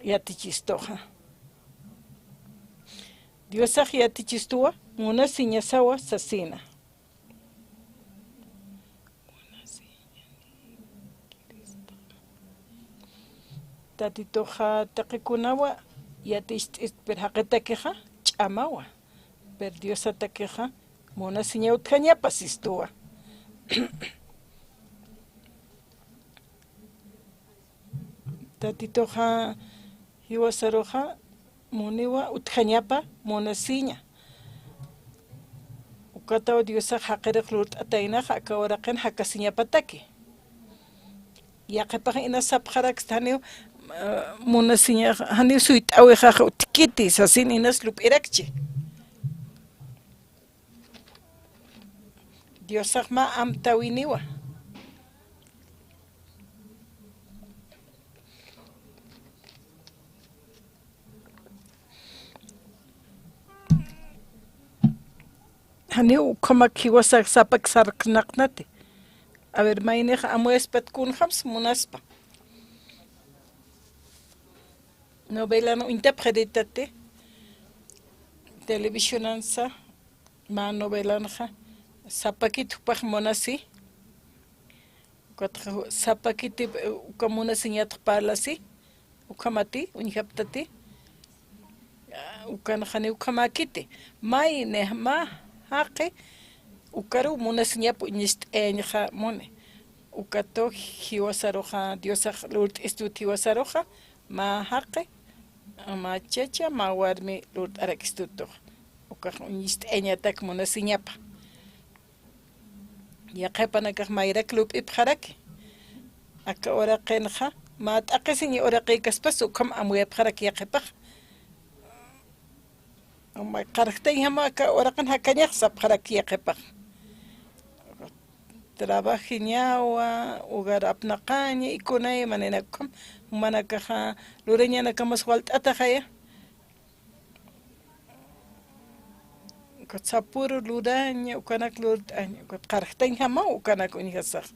yatichistuxa. Diosax yatichistuwa, munasiñasawa sasina. Tatituxa taqikunawa yaticht'ist, pero jaqitakixa ch'amawa, pero Diosatakixa munasiña utjañapa sistuwa. Tatituxa jiwasaruxa muniwa utjañapa munasiña. Ukataw Diosax jaqirix lurt'ataynaxa aka uraqin jakasiñapataki. Yaqhipax inas sapxaraksta janiw, eh, munasiñax, janiw suyt'äwixax utjkiti sasin inas lup'irakchi. Diosax mä amtäwiniwa. Janiw ukhamak jiwasax sapak sarnaqnati. A ver, maynixa amuyaspat kunjams munaspa. Novelan uñtapxaritati, televisionansa, mä novelanxa, sapakit jupax munasi, ukatxa sapakiti, uka munasiñatx parlasi, ukhamati, uñjaptati, ukan jani ukhamäkiti, maynix mä jaqi, ukaruw munasiñap uñist'ayañxa muni, ukatux jiwasaruxa, Diosax lurt'istut jiwasaruxa, mä jaqi, mä chacha, mä warmi lurt'arakistutux. Ukax uñist'ayañatak munasiñapa. Yaqhipanakax mayrak lup'ipxaraki. Aka uraqinxa, mä t'aqhisiñ uraqïkaspas ukham amuyapxaraki yaqhipax. Mä qarjtañjamaw aka uraqin jakañax sapxaraki yaqhipax. Trabajiñawa, hogar apnaqaña, y kunaymaninakham, jumanakaxa lurañanakamas walt'ataxaya. Ukat sapüru luraña, ukanak lurt'aña, ukat qarjtañjamaw ukanak uñjasax.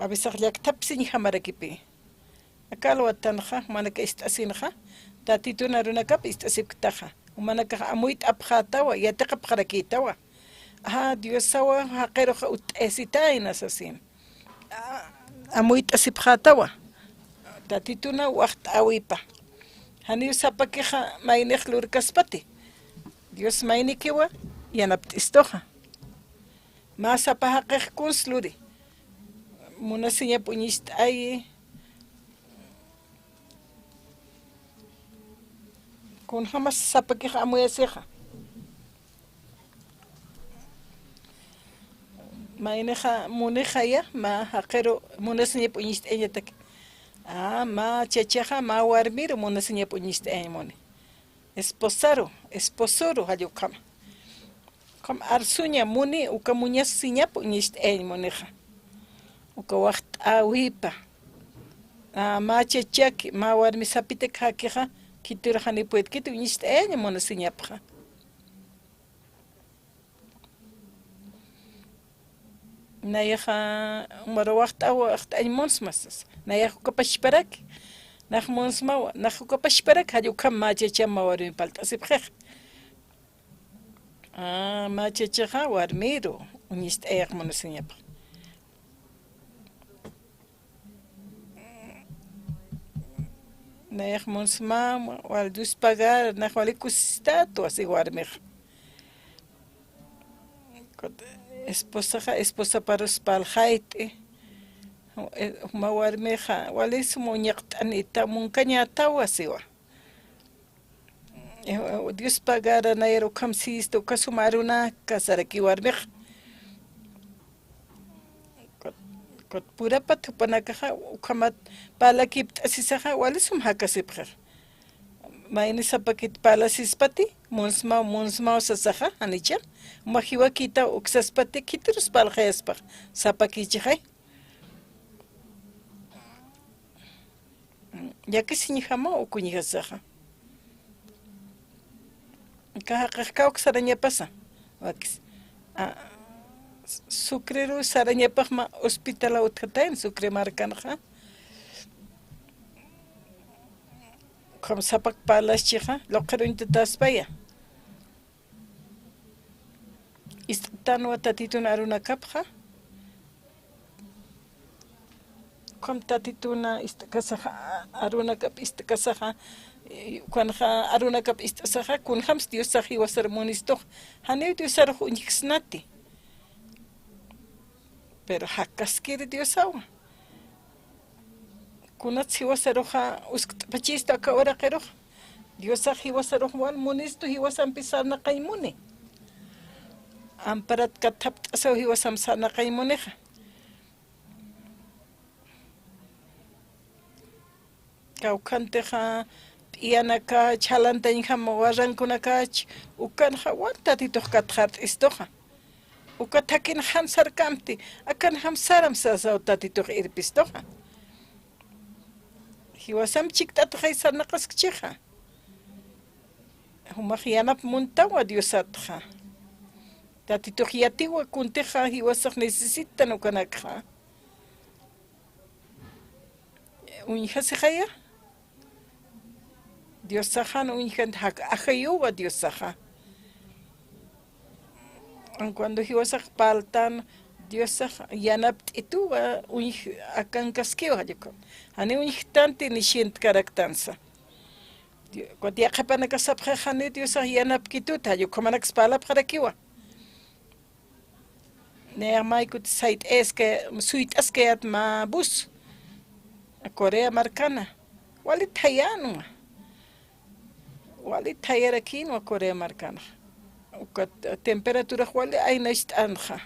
A veces llakthapsiñjamarakipi. Aka alwatanxa, jumanaka ist'asinxa, Tatitun arunakap ist'asipktaxa. Jumanakax amuyt'apxätawa, yatiqapxarakïtawa. A, Diosawa jaqiruxa utt'ayasitayna sasin. A, amuyt'asipxätawa. Tatituna waxt'äwipa. Janiw sapakixa maynix lurkaspati. Dios maynikiwa yanapt'istuxa. Mä sapa jaqix kuns luri. Munasiñap uñist'ayi. Kunjamas sapakix amuyasixa. Maynixa munixaya, mä jaqiru munasiñap uñist'ayañataki. A, mä chachaxa, mä warmiru munasiñap uñist'ayañ muni. Esposaru, esposoru, jall ukhama. Ukham arsuña muni, uka munasiñap uñist'ayañ munixa. Uka waxt'äwipa. A, mä chachaki, mä warmi sapitak jakixa, khitir janiw puedkiti uñist'ayañ munasiñapxa. Nayaxa, umaru waxt'aw, waxt'añ munsma sasa. Nayax ukapachparaki. Nax munsmawa, nax ukapachparaki, jall ukham mä chacham mä warmi palt'asipxix. A, mä chachaxa warmiru, uñist'ayax munasiñapxa. Nayax munsmam, wal Dios pagar, nax wali kusistatwa, si warmix. Esposaxa, esposaparus parlxayt'i. Juma warmixa, wali sum uñaqt'anita, munkañätawa siwa. Eh, Dios pagara nayar ukham sistu, uka suma arunaka saraki warmix. Kat, kat purapat jupanakaxa, ukhamat parlakipt'asisaxa, wali sum jakasipxix. Mayni sapakit parlasispati, munsmaw, munsmaw sasaxa, janicha, uma jiwakïtaw uksaspati, khitirus parlxayaspax, sapakichixay. Llakisiñjamaw uka uñjasaxa. Aka jaqix kawk sarañapasa. Wakis. A, Sucreru sarañapaxma hospitalaw utjatayna, Sucre markanxa. Ukham sapak parlaschixa, luqhir uñtataspaya. Ist'tanwa Tatitun arunakapxa. Ukham Tatituna ist'kasaxa, arunakap ist'kasaxa, ukanxa arunakap ist'asaxa, kunjams Diosax jiwasar munistux, janiw Diosarux uñjksnati. Pero jakaskir Diosawa. Kunats jiwasaruxa uskt'pachistu aka uraqirux. Diosax jiwasarux wal munistu, jiwasampi sarnaqañ muni. Amparat kathapt'asaw jiwasam sarnaqañ munixa. Kawkhantixa p'iyanakach, jalantañjam warrankunakach, ukanxa wal Tatitux katxart'istuxa. Uka thakin jan sarkamti, akanjam saram sasaw Tatitux irpistuxa. Jiwasam chikt'ataxay sarnaqaskchixa. Jumax yanap muntawa Diosatxa. Tatitux yatiwa, kuntixa jiwasax necesitan ukanakxa. Uñjasixaya. Diosaxan uñjant jak ajayuwa Diosaxa. Cuando jiwasax parltan, Diosax yanapt'ituwa uñj-, akankaskiwa jallukam. Jani uñjtanti ni sientkaraktansa. Di-, cuando yaqhipanakax sapxi jani Diosax yanapkituta, jallukhamanaks parlapxarakiwa. Nayax maykut sayt'ayaska, suyt'askayät mä bus Corea markana. Wali thayänwa. Wali thayarakïnwa Corea markana. Uka temperaturax wali aynacht'änxa.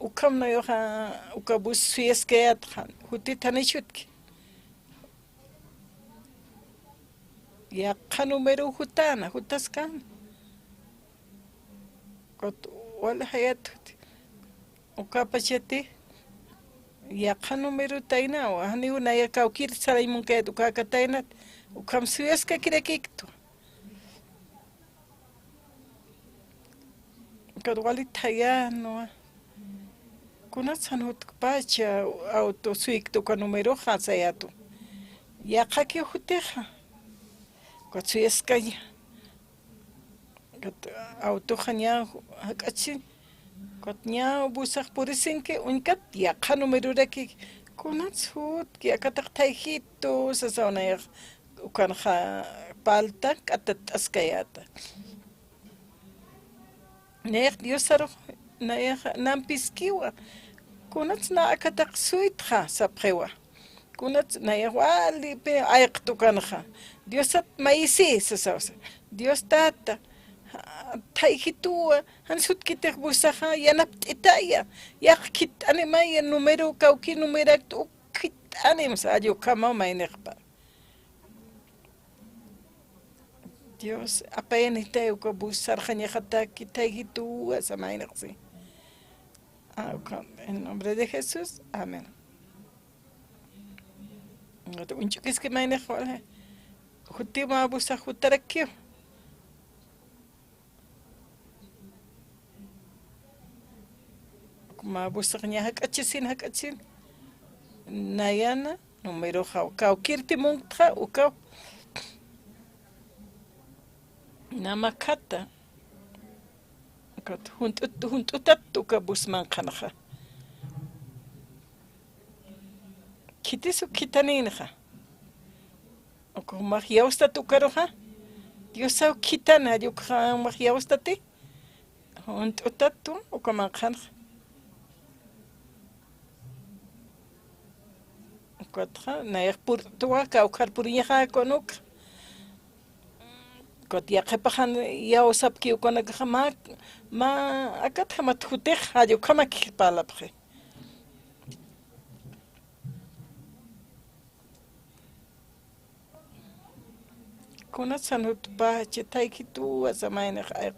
Ukham nayaxa, uka bus suyaskayätxa, jutit janichutki. Yaqha número jutäna, jutaskäna. Ukat wali jayat juti. Ukapachati yaqha número taynawa, janiw naya kawkir saray munkayät uka kataynat, ukham suyaskakirakiktu. Ukat wali thayänwa. Kunats jan jutkpacha auto suykta uka numeroxa sayätu. Yaqhakiw jutixa. Ukat suyaskaya. Ukat autoxa ña jak'achin. Ukat ña busax purisinki uñkat yaqha numeroraki. Kunats jutki akataq thayjitu sasaw nayax. Ukanxa parlta k'atatt'askayäta. Nayax Diosarux, nayax nampiskiwa. Kunats na akataq suytxa sapxiwa. Kunats nayax wali pi ayqtukanxa. Diosat mayisi sasawsa. Dios tata, thayjituwa, jan sutkitix busaxa, yanapt'itaya. Yaqha khit'animaya, número, kawki numerakta, uk khit'anim sa, jallukama maynixpa. Dios, apayanitay uka bus sarxañaxataki thayjituwa samaynaqsi. Ah, uka, en nombre de Jesús, amén. Uñch'ukiski maynix wali. Juti mä busax jutarakiw. Mä busax ña jak'achisin, jak'achin. Nayana, numeroxa, kawkirti munktxa, ukaw. Namakhata. Ukat junt'ut, junt'utat uka bus manqhanaxa. Khitis uk khithanïnxa. Uka jumax yawstat ukaruxa. Diosaw khithan, jall ukxa jumax yawstati. Junt'utat uka manqhanxa. Ukatxa, nayax purt'twa, kawkhar puriñaxa kunuk. Ukat yaqhipaxan yawsapki ukanakaxa mä, mä akatjamat jutix, jall ukhamak parlapxi. Kunatsan jutpachi, thayjituwa samaynix ayq.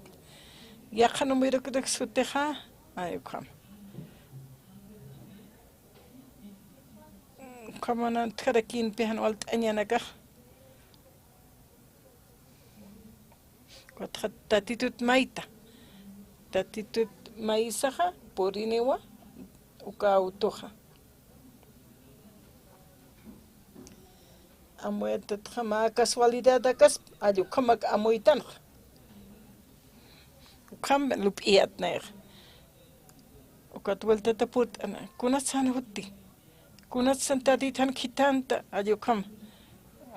Yaqha numerokirak sutixa, ay ukham. Ukhamanan utjarakïnpi jan walt'añanakax. Ukatxa Tatitut mayta. Tatitut maysaxa puriniwa uka autoxa. Amuyatatxa mä casualidadakas, jall ukhamak amuytanxa. Ukham lup'iyät nayax. Ukat vueltata purt'ana. Kunatsan juti. Kunatsan Tatitan khithanta, jall ukham.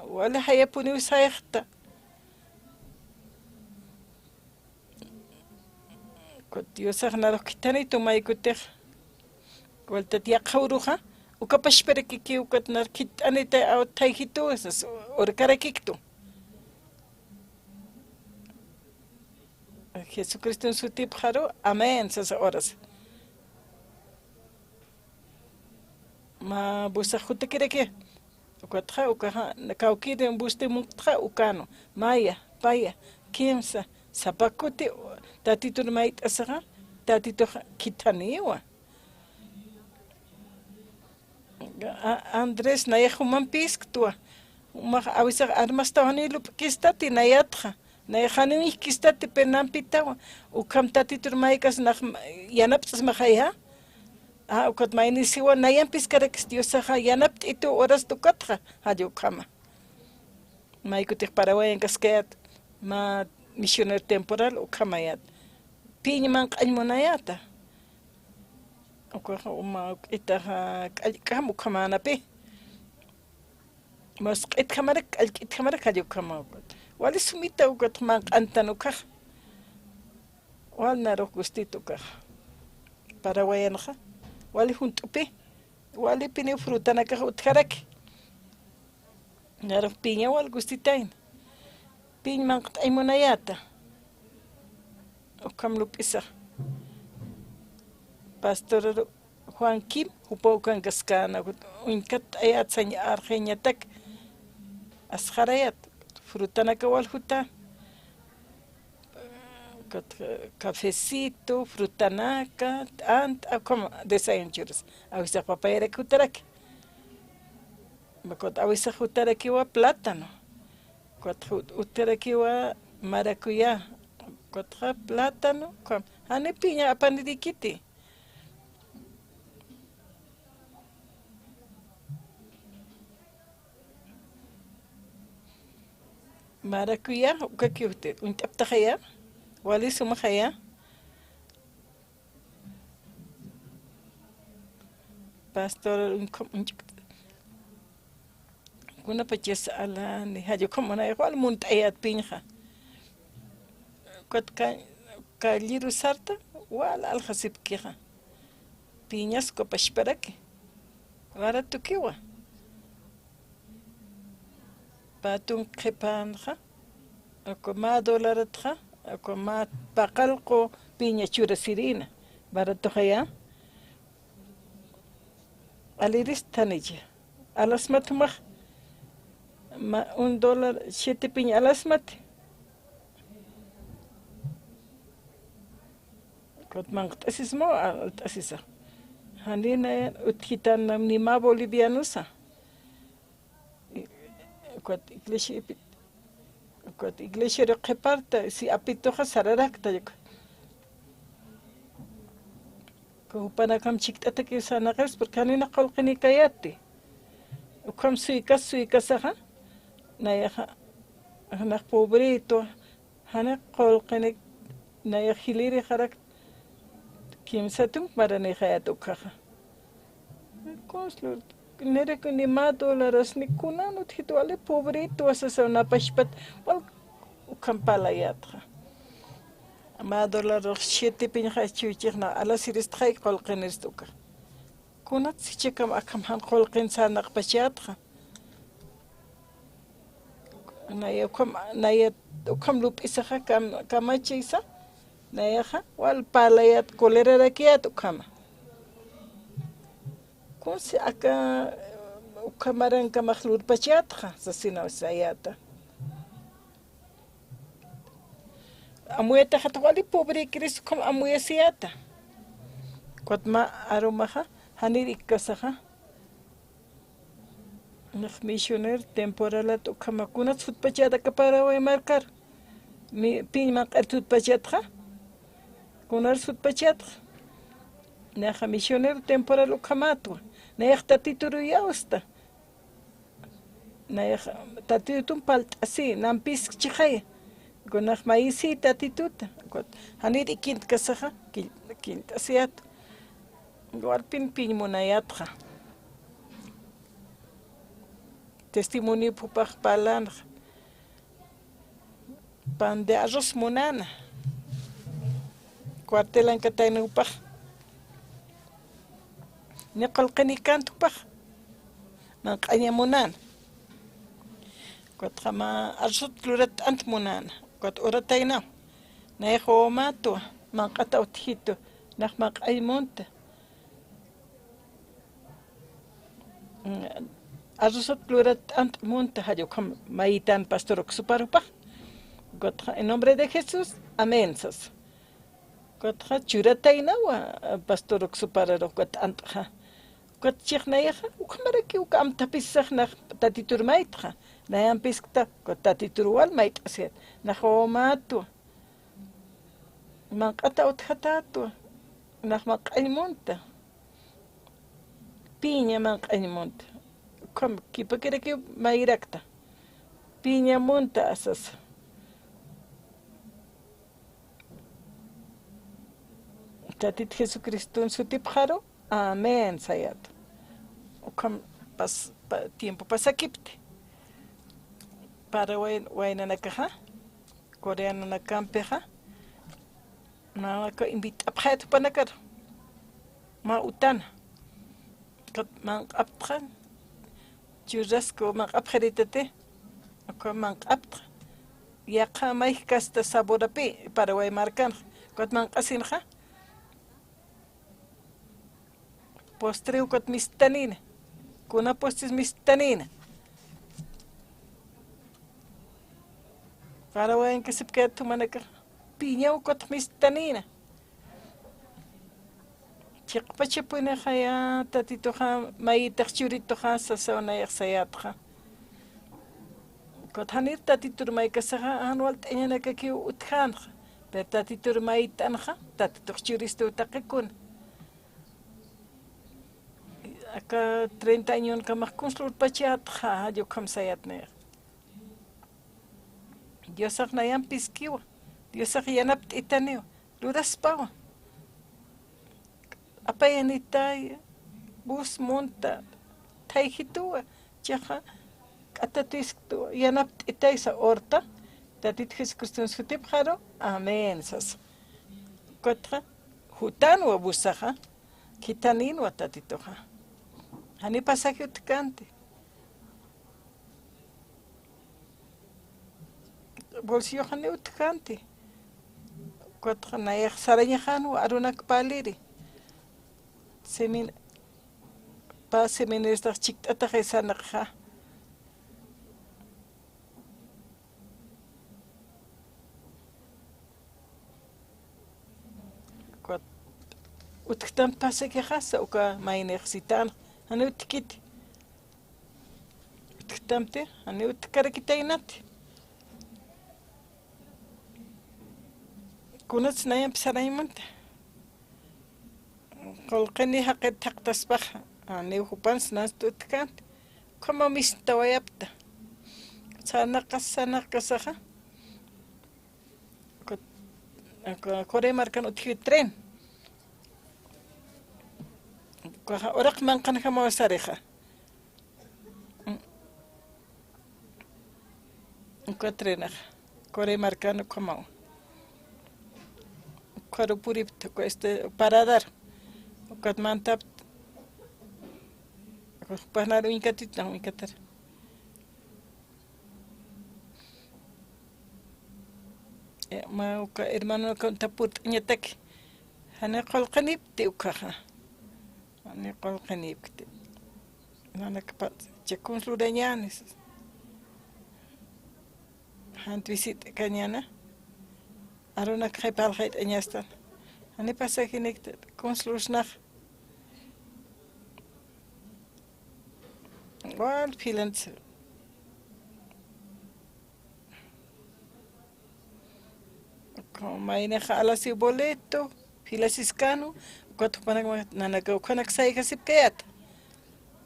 Wali jayapuniw sayxta. Ukat Diosax narux khithanitu maykutix. Vueltat yaqha uruxa, uka pachparakiki ukat nar khithanita aw thayjitu, sas urkarakiktu. Jesucriston sutipxaru, amén, sasa horas. Mä busax jutakiraki. Ukatxa, ukaxa, kawkïri busti munktxa, ukanu. Maya, paya, kimsa, sapa kuti, Tatitur mayt'asaxa, Tatitux khithaniwa. A-, Andrés, nayax jumampisktwa. Jumax awisax armastawani lup'kistati nayatxa. Nayax janiw jikistati, pero nampitawa. Ukham Tatitur maykas nax yanapt'smaxaya. A, ukat maynisiwa, nayampis karakis Diosaxa yanapt'itu horas tukatxa, jall ukhama. Maykutix Paraguayan kaskayät, mä misionero temporal ukhamayät. Piña manq'añ munayäta. Ukaxa uma uk'itaxa k'allk'am ukhamänapi. Musq'itjamarak, k'allk'itjamarak jall ukhama ukat. Wali sumita ukat manq'antan ukax. Wal narux gustit ukax. Paraguayanxa. Wali junt'upi. Walipiniw frutanakax utjaraki. Narux piña wal gustitayna. Piñ manqt'ay munayäta. Ukham lup'isax. Pastor Juan Kim, jupaw kankaskäna, uñkat t'ayät sañ arxeñatak. Asxarayät, frutanaka wal juta. Kat, cafecito, frutanaka, t'ant'a, como desayuno churus. Awisax papayarak jutaraki. Kat awisax jutarakiwa plátano. Kat jut-, jutarakiwa maracuyá. Katxa plátano, como, jani piña apanirikiti. Maracuyá, ukakiw uñt'aptaxaya, wali sumaxaya. Pastor, uñk-, uñk-, kunapachas alani, jall ukham munay, wal munt'ayät piñxa. Kat ka-, kalliru sarta, wal alxasipkixa. Piñas kupasparaki. Baratukiwa. Patun qhipanxa, uka mä dolaratxa, uka mä paqallqu piña churasirïna. Baratuxaya. Aliristanicha. Alasmat jumax. Ma-, un dólar siete piña alasmat. Kat manqt'asisma, alt'asisa. Janina utjitan ni mä bolivianosa. Kat iglesia ipi-, kat iglesiaru qhiparta, si apituxa sararakta, kat jupanakam chikt'atakiw sarnaqis, porque janina qullqinikayäti. Ukham suykas, suykasaxa, nayaxa, nax pobrito, jani qullqinik, nayax jilïrixarak, kimsa tunk maranixayät ukkhaxa. Consuelo, niraki ni mä dólaras ni kunan utjit wali pobrito sasaw napachpat, wal ukham parlayätxa. Mä dólarux siete piñxa chuchixna, alasiristxay qullqinirist uka. Kunat sichakam akham jan qullqin sarnaqpachätxa. Naya ukham, naya ukham lup'isaxa kam-, kamachisa, nayaxa, wal parlayät, colerarakyät ukhama. Kunsi aka, ukhamaran kamax lurpachätxa, sasinaw sayäta. Amuyataxat wali pobrïkiris ukham amuyasiyäta. Ukat mä arumaxa, janir ikkasaxa. Nax misionero temporalat ukhama kunats jutpachät aka Paraguay markar. Mi-, piñ manq'ir jutpachätxa. Kunar jutpachätxa. Naxa misionero temporal ukhamätwa. Nayax Tatituru iyawsta. Nayax Tatitutun parlt'asi, nampiskchixaya. Kunax mayisi Tatituta. Ukat janir ikintkasaxa, kil-, killt'asiyät. Warpin piñ munayätxa. Testimonio jupax parlanxa. Pan de arroz munäna. Cuartelankatayna jupax. Ni qullqinikant jupax. Manq'aña munäna. Ukatxa mä arrozat lurat t'ant munäna. Ukat urataynaw. Nayax wawamätwa. Manq'at utjitu. Nax manq'añ munta. Arrozat lurat t'ant munta, jall ukham mayitan pastor uksupar jupax. Ukatxa, en nombre de Jesús, amén, sas. Ukatxa churataynawa, pastor uksupararux ukat t'antxa. Ukat chixnayaxa, ukhamaraki uka amtapis sax nax Tatitur maytxa. Nayan piskta, ukat Tatitur wal mayt'asiyät. Nax wawamätwa. Manq'ata utjatätwa. Nax manq'añ munta. Piña manq'añ munta. Ukham kipakirakiw mayrakta. Piña munta sasa. Tatit Jesucriston sutipxaru, amén sayät. Ukham pas-, pa-, tiempo pasakipti. Paraguay waynanakaxa, coreananakampixa, mä aka invit'apxayät jupanakaru. Mä utana. Ukat manq'aptxa, churrasco manq'apxiritati. Uka manq'aptxa. Yaqha mayj kasta saborapi, Paraguay markanxa. Ukat manq'asinxa. Postre ukat mistanïna. Kuna postres mistanïna. Paraguayankasipkayät jumanakax. Piña ukat mistanïna. Chiqpachapunixa ya, Tatituxa mayitax churituxa sasaw nayax sayätxa. Ukat janir Tatitur maykasaxa, jan walt'añanakakiw utjänxa. Pero Tatitur mayt'anxa, Tatitux churistu taqikuna. Aka treinta añonkamax kuns lurpachätxa, jall ukham sayät nayax. Diosax nayan piskiwa. Diosax yanapt'itaniwa. Luraspawa. Apayanitay, bus munta, thayjituwa, chiqa k'atatisktuwa, yanapt'itaysa urta, Tatit Jesucriston sutipxaru, amén sasa. Ukatxa, jutanwa busaxa, khithanïnwa Tatituxa. Jani pasaje utjkänti. Bolsillox jani utjkänti. Ukatxa nayax sarañaxänwa arunak parliri. Semin-, pä seminaristax chikt'ataxay sarnaqxa. Ukat utjktam pasajexa sasa, uka maynix sitänxa. Jani utjkiti. Utjktamti, jani utjkarakitaynati. Kunats nayamp sarañ munta. Qullqini jaqit thaqtaspaxa, janiw jupan sinansti utjkänti. Ukhamaw mistawayapta. Sarnaqas, sarnaqasaxa. Ukat, uka Corea markan utji tren. Ukaxa uraq manqhanjamaw sarixa. Uka trenaxa. Corea markan ukhamaw. Ukharu puripta, uka este, paradar. Ukat mantapta. Uka jupaxnar uñkatit, uñkatar. Eh, mä uka hermanonak uñtapurt'añataki. Jani qullqinipkti ukaxa. Jani qullqinipkti. Nanakpa, cha kuns lurañäni. Jant visit'kañäna. Arunakxay parlxayt'añastan. Jani pasajenikti kuns lursnax. Wal filans. Como maynixa alasiw boleto, filasiskänwa, ukat jupanak nanaka ukhanak sayjasipkayät.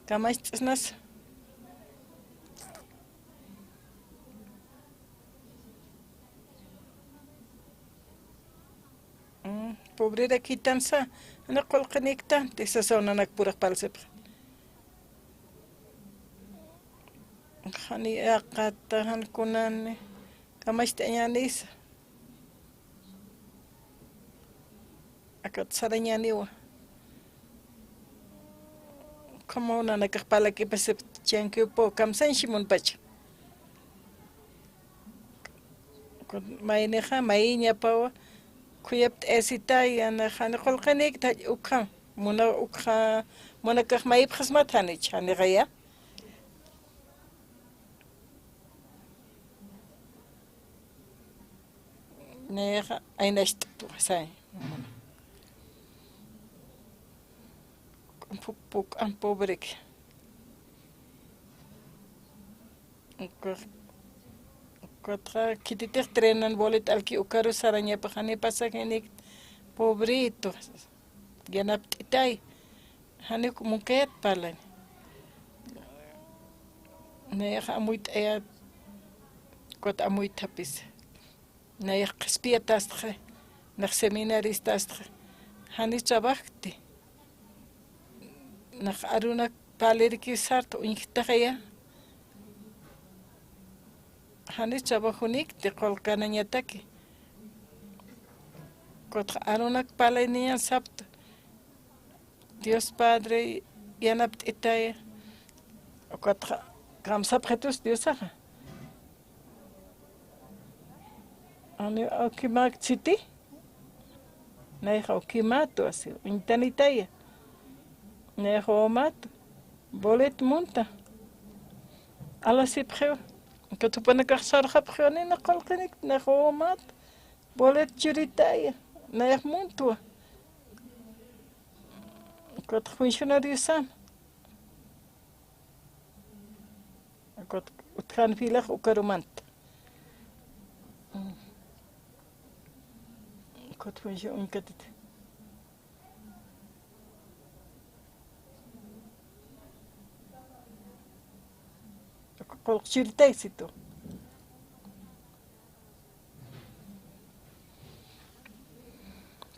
Kamacht'asnas. Mm, pobrera khitansa, jani qullqiniktanti sasaw nanak purix parlsipxi. Jani aqata, jan kunani, kamacht'añänisa. Akat sarañäniwa. Como nanakax parlakipasipchankiw, kamsañchi munpacha. Maynixa, mayiñapawa, khuyapt'ayasitay, jani qullqinikta, ukham, muna, ukxa, munakax mayipxasmat janich, janixaya. Nayaxa aynacht'tu, say. Puk'an pobrek. Uka, ukatxa khititix trenan bolet alki ukaru sarañapax jani pasajenik, pobrito, yanapt'itay, jani uk munkayat parlañ. Nayax amuyt'ayät, ukat amuythapis. Nayax qhispiyatastxa, nax seminaristastxa, jani trabajkti. Nax arunak parlirikir sarta uñjktaxaya. Jani trabajonikti qullqanañataki. Ukatxa arunak parlayniñan sapxta. Dios Padre, yanapt'itaya. Ukatxa kamsapxitus Diosaxa. Jani awkimäkchiti. Nayax awkimätwa, si uñtanitaya. Nayax wawmätwa. Bolet munta. Alasipxiwa. Ukat jupanakax sarxapxiwa, nina qullqinik, nayax wawmätwa. Bolet churitaya. Nayax muntwa. Ukat funcionariosan. Ukat utjan filax ukarumanta. Ukat función uñkatit. Qullq churitaysitu.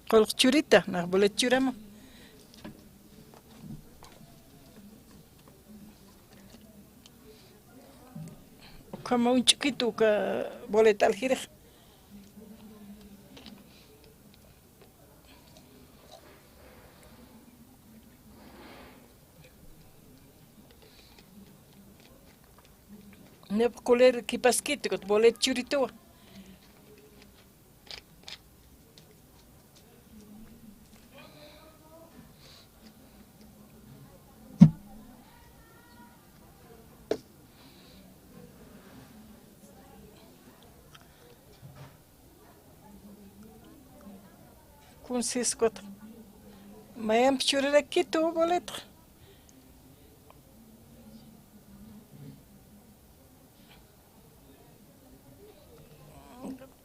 Qullq churita, nax bolet churama. Ukhama uñch'ukitu uka bolet aljirix. Nep kuler kipaskit, ukat bolet churituwa. Kunsiskut. Mayamp churarakitu boletxa.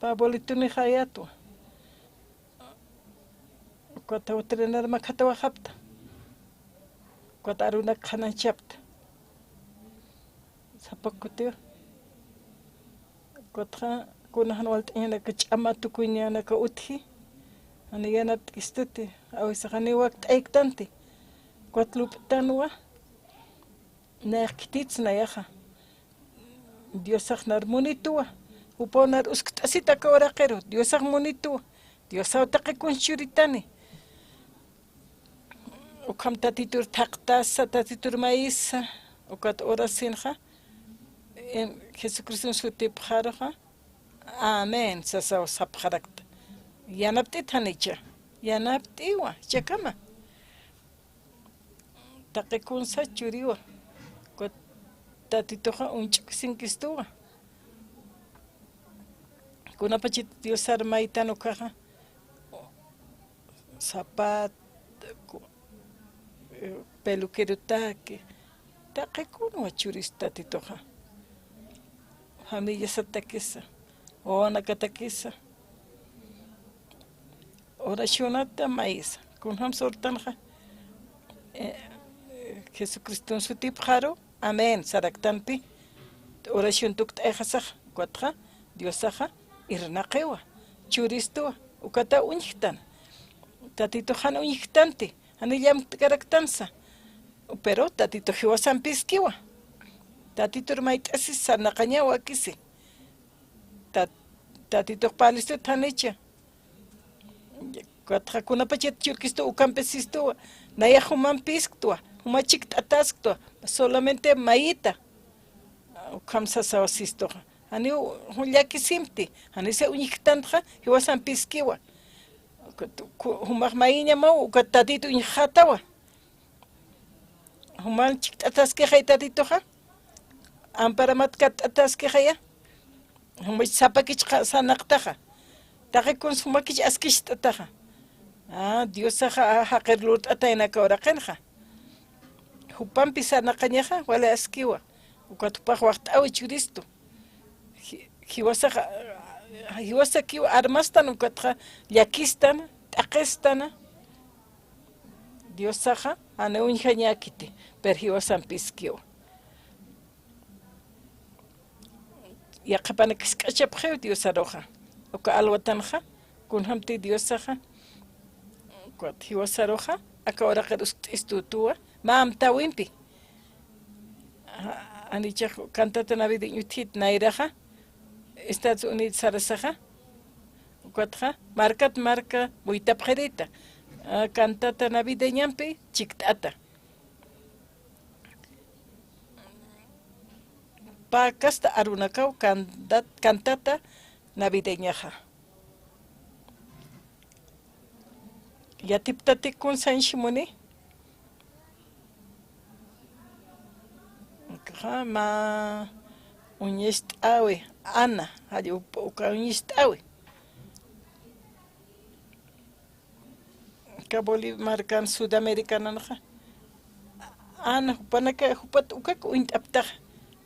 Pä boletunix ayatwa. Ukat utrenar makhatawaxapta. Ukat arunak qhanañchapta. Sapa kutiw. Ukatxa kuna jan walt'añanaka ch'ama tukuñanaka utji. Jani yanapt'istuti. Awisa jani wakt'ayktanti. Ukat lup'tanwa. Nayax khitits nayaxa. Diosax nar munituwa. Jupaw nar uskt'asit aka uraqiru. Diosax munituwa. Diosaw taqi kuns churitani. Ukham Tatitur thaqtasa, Tatitur mayisa, ukat orasinxa, en Jesucriston sutipxaruxa, amén sasaw sapxarakta. Yanapt'it janicha, yanapt'iwa, jichhakama. Taqi kunsa churiwa, ukat Tatituxa uñch'ukisinkistuwa. Kunapachat Diosar maytan ukaxa, sapat, ku-, eh, peluquerotaki, taqi kunwa churista Tatituxa. Familiasatakisa, wawanakatakisa. Oracionata mayisa, kunjams urtanxa, eh, Jesucriston sutipxaru, amén saraktanpi, oración tukt'ayxasax, ukatxa, Diosaxa, irnaqiwa, churistuwa, ukata uñjktan. Tatitux jan uñjktanti, jani llamt'karaktansa. Pero Tatitux jiwasampiskiwa. Tatitur mayt'asis sarnaqañaw wakisi. Tat-, Tatitux parlistut janicha. Ukatxa kunapachat churkistu ukampisistuwa, nayax jumampisktwa, juma chikt'atasktwa, solamente mayita. Ukham sasaw sistuxa. Janiw jun llakisimti, janisa uñjktantxa, jiwasampiskiwa. Ukat ku-, jumax mayiñamaw, ukat Tatitu uñjxatawa. Juman chikt'ataskixay Tatituxa, amparamat katt'ataskixaya. Jumach sapakich qa-, sarnaqtaxa. Taqi kuns jumakich askicht'ataxa. Ah, Diosaxa, ah, jaqir lurt'atayna aka uraqinxa. Jupampi sarnaqañaxa, wali askiwa. Ukat jupax waxt'äwi churistu. Ji-, jiwasaxa, jiwasakiw armastan, ukatxa llakistan, t'aqistan. Diosaxa janiw uñjañäkiti, pero jiwasampiskiw. Yaqhipanak jisk'achapxiw Diosaruxa. Uka alwatanxa, kunjamti Diosaxa, ukat jiwasaruxa, aka uraqir uskt'istutuwa, mä amtäwimpi. Janichax cantata navideña utjit nayraxa, Estados Unidos sarasaxa, ukatxa, markat marka muytapxirita, a, cantata navideñampi chikt'ata. Pä kasta arunakaw cantat-, cantata navideñaxa. Yatiptatik kun sañchimuni. Ukaxa mä uñist'äwi, Ana, jall uka uñist'äwi. Aka Bolivia markan Sudamericananxa, Ana, jupanaka, jupat ukak uñt'aptaxa.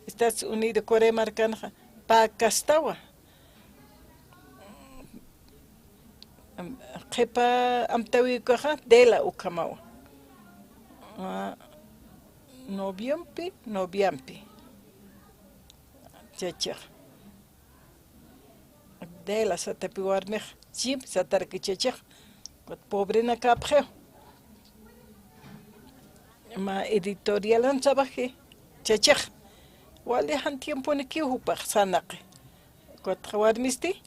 Estados Unidos, Corea markanxa, pä kastawa. Am-, qhipa amtäwi ukaxa, Dela ukhamawa. A, noviompi, noviampi. Chachix. Dela satapi warmix, Jim sataraki chachix. Pobrenakäpxiw. Mä editorialan trabaji chachix. Wali jan tiemponikiw jupax sarnaqi. Ukatxa warmisti,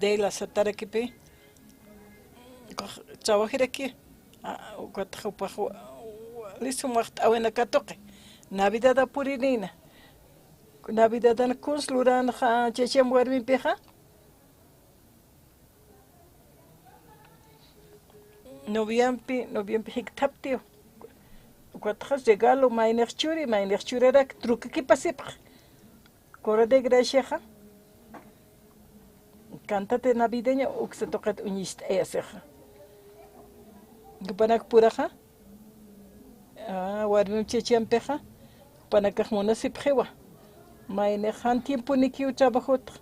Dela satarakipi, ukax trabajiraki, a, ukatxa jupax wa-, wali sum waxt'äwina katuqi. Navidada purinïna. Navidadan kuns luränxa chacham warmimpixa. Noviampi, noviampi jikthaptiw. Ukatxa regalo maynix churi, maynix churarak, truquekipasipxi. Corona de Graciaxa, cantata navideña uksa tuqit uñist'ayasixa. Jupanakpuraxa, a, warmim chachampixa, jupanakax munasipxiwa. Maynix jan tiemponikiw trabajotxa.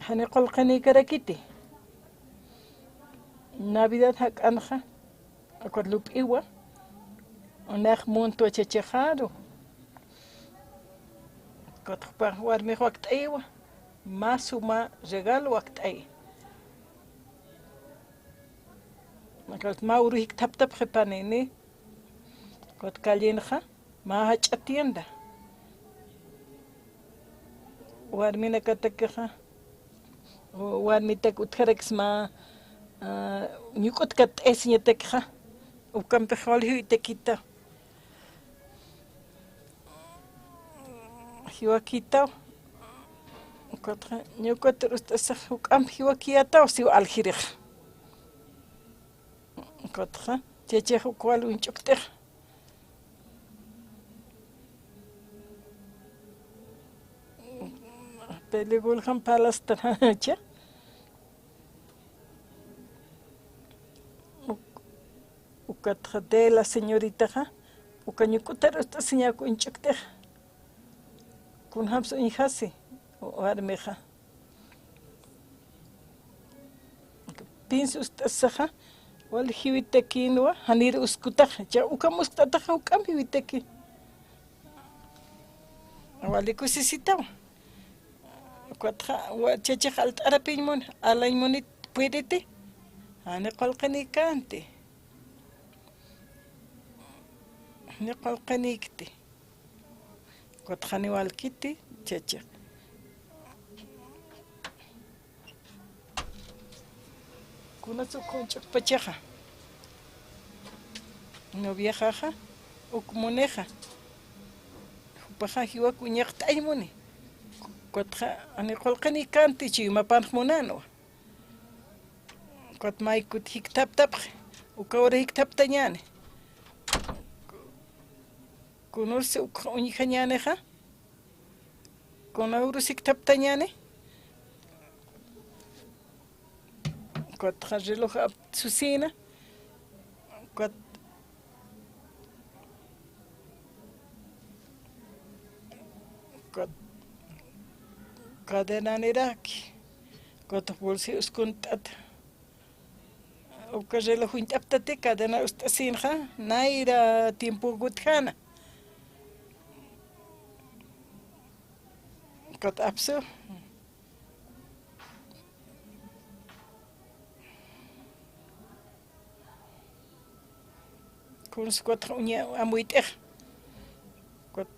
Jani qullqinïkarakiti. Navidad jak'anxa, ukat lup'iwa, unax muntwa chachixaru. Ukat jupax warmix wakt'ayiwa, mä suma regalo wakt'ayi. Ukat mä uru jikthaptapxi panini, ukat callenxa, mä jach'a tienda. Warminakatakixa, warmitak utjarakis mä, a, ñuk'ut katt'ayasiñatakixa, ukampix wali jiwitakïtaw. Jiwakïtaw. Ukatxa, ñuk'ut urust'asax juk'amp jiwakïyätaw, siw aljirix. Ukatxa, chachix uk wal uñch'ukt'ixa. Peliculxam parlastan, cha. Uk-, ukatxa de la señoritaxa, uka ñuk'utar urust'asiñaw uñch'ukt'ixa. Kunjamsa uñjasi, warmixa. Pins ust'asaxa, wal jiwitakïnwa, janir uskutaxa, cha ukham uskt'ataxa, juk'amp jiwitaki. Wali kusisitawa. Ukatxa, wa-, chachix alt'arapiñ mun, alañ munit puediti. Jani qullqinïkänti. Jani qullqinïkti. Ukatxa jani walkiti, chachix. Kunas uk uñch'ukpachaxa. Noviaxaxa, uk munixa. Jupaxa jiwak uñaqt'añ muni. Ukatxa, jani qullqinïkänti, chuymapanx munänwa. Ukat maykut jikthaptapxi, uka ura jikthaptañäni. Kunursi uk uñjañänixa, kuna urus jikthaptañäni. Ukatxa reloj ap-, susïna. Ukat, Ukat cadenaniraki, ukat bolsillo uskunt'ata. Uka reloj uñt'aptati cadena ust'asinxa, nayra tiempo utjana. Ukat apsu. Kuns ukat uña amuyt'ix. Ukat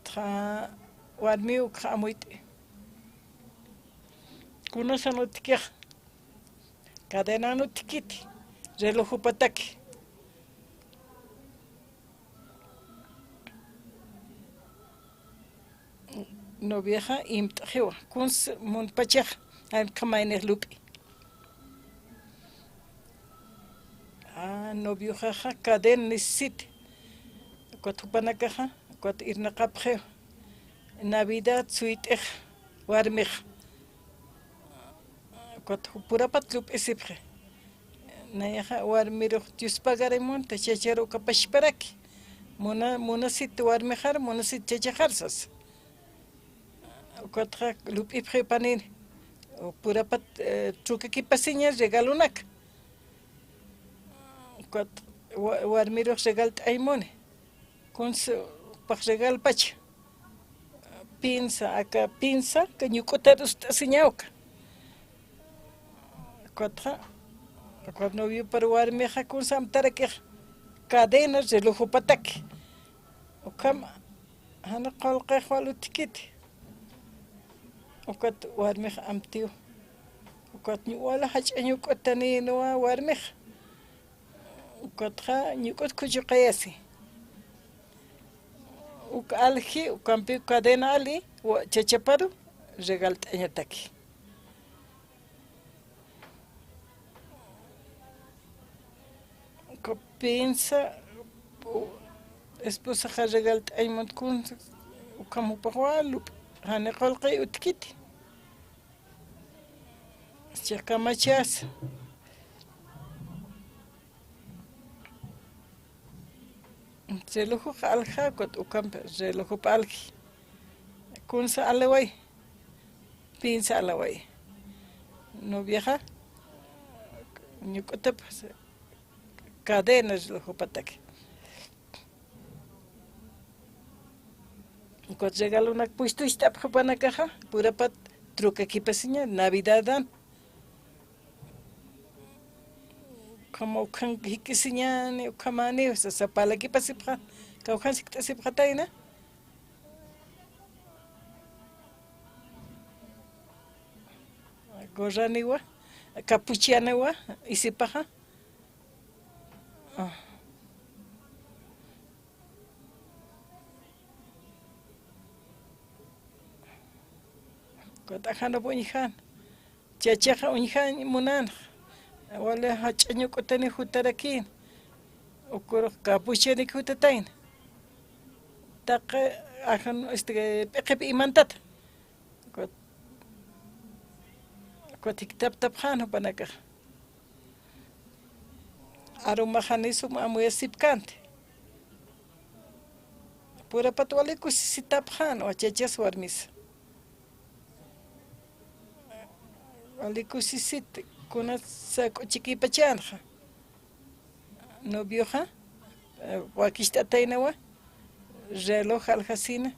warmi ukxa amuyt'i. Kunasan utjkix. Cadenan utjkiti. Reloj jupataki. Noviaxa imt'xiwa, kuns munpachax, jan ukhamaynix lup'i. A, novioxaxa cadena necesita. Ukat jupanakaxa, ukat irnaqapxiw. Navidad suyt'ix warmix. Ukat purapat lup'isipxi. Nayaxa warmirux Dios pagaray munta, chachar ukapachparaki. Muna, munasit warmixar, munasit chachaxar sas. Ukatxa lup'ipxi panini. Purapat, eh, trukakipasiña regalonak. Ukat wa-, warmirux regalt'aymuni. Kuns pax regalpacha. Pinza, aka pinza, aka ñuk'utar ust'asiñawka. Ukatxa, ukat noviopar warmixa kuns amtarakix cadena reloj jupataki. Ukham, jani qullqix wal utjkiti. Ukat warmix amtiw. Ukat ñu-, wali jach'a ñuk'utanïnwa warmix. Ukatxa ñuk'ut khuchuqayasi. Uk alji, ukampi cadena ali, wa-, chachaparu, regalt'añataki. Uka pinza, u-, esposaxa regalt'añ munta kuns, ukham jupax wal lup'i, jani qullqiy utjkiti. Chiqa kamachas. Reloj jupax alja, ukat ukampi reloj jupax alji. Kunsa alaway. Pinza alaway. Noviaxa, ñuk'utap cadena reloj jupataki. Ukat regalonak puestucht'apxi jupanakaxa, purapat trukakipasiña, Navidadan. Ukham ukhan jikisiñani, ukhamani, sasa parlakipasipxa, kawkhan sikt'asipxatayna. Gorraniwa, capuchaniwa, isipaxa. Ah. Ukat ajanap uñjan. Chachaxa uñjan munanxa. Wali jach'a ñuk'utani jutarakïn. Ukurux capuchanik jutatayna. Taqi ajan, este, p'iqip imantata. Ukat, ukat jiktaptapxän jupanakax. Arumax jani sum amuyasipkänti. Purapat wali kusisitapxän, wa chachas warmis. Wali kusisit, kunatsa k'uchikipachänxa. Novioxa, eh, wakicht'ataynawa, reloj aljasina.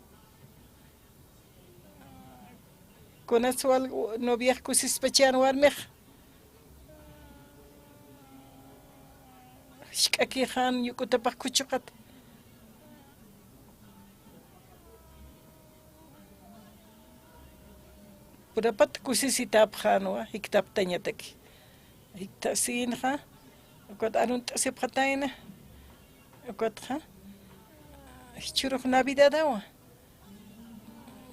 Kunatsa wal noviax kusispachän warmix. Jisk'akixan ñuk'utapax khuchuqat. Purapat kusisitapxänwa, jiktaptañataki. Jiktasinxa, ukat arunt'asipxatayna, ukatxa, jichhürux Navidadawa.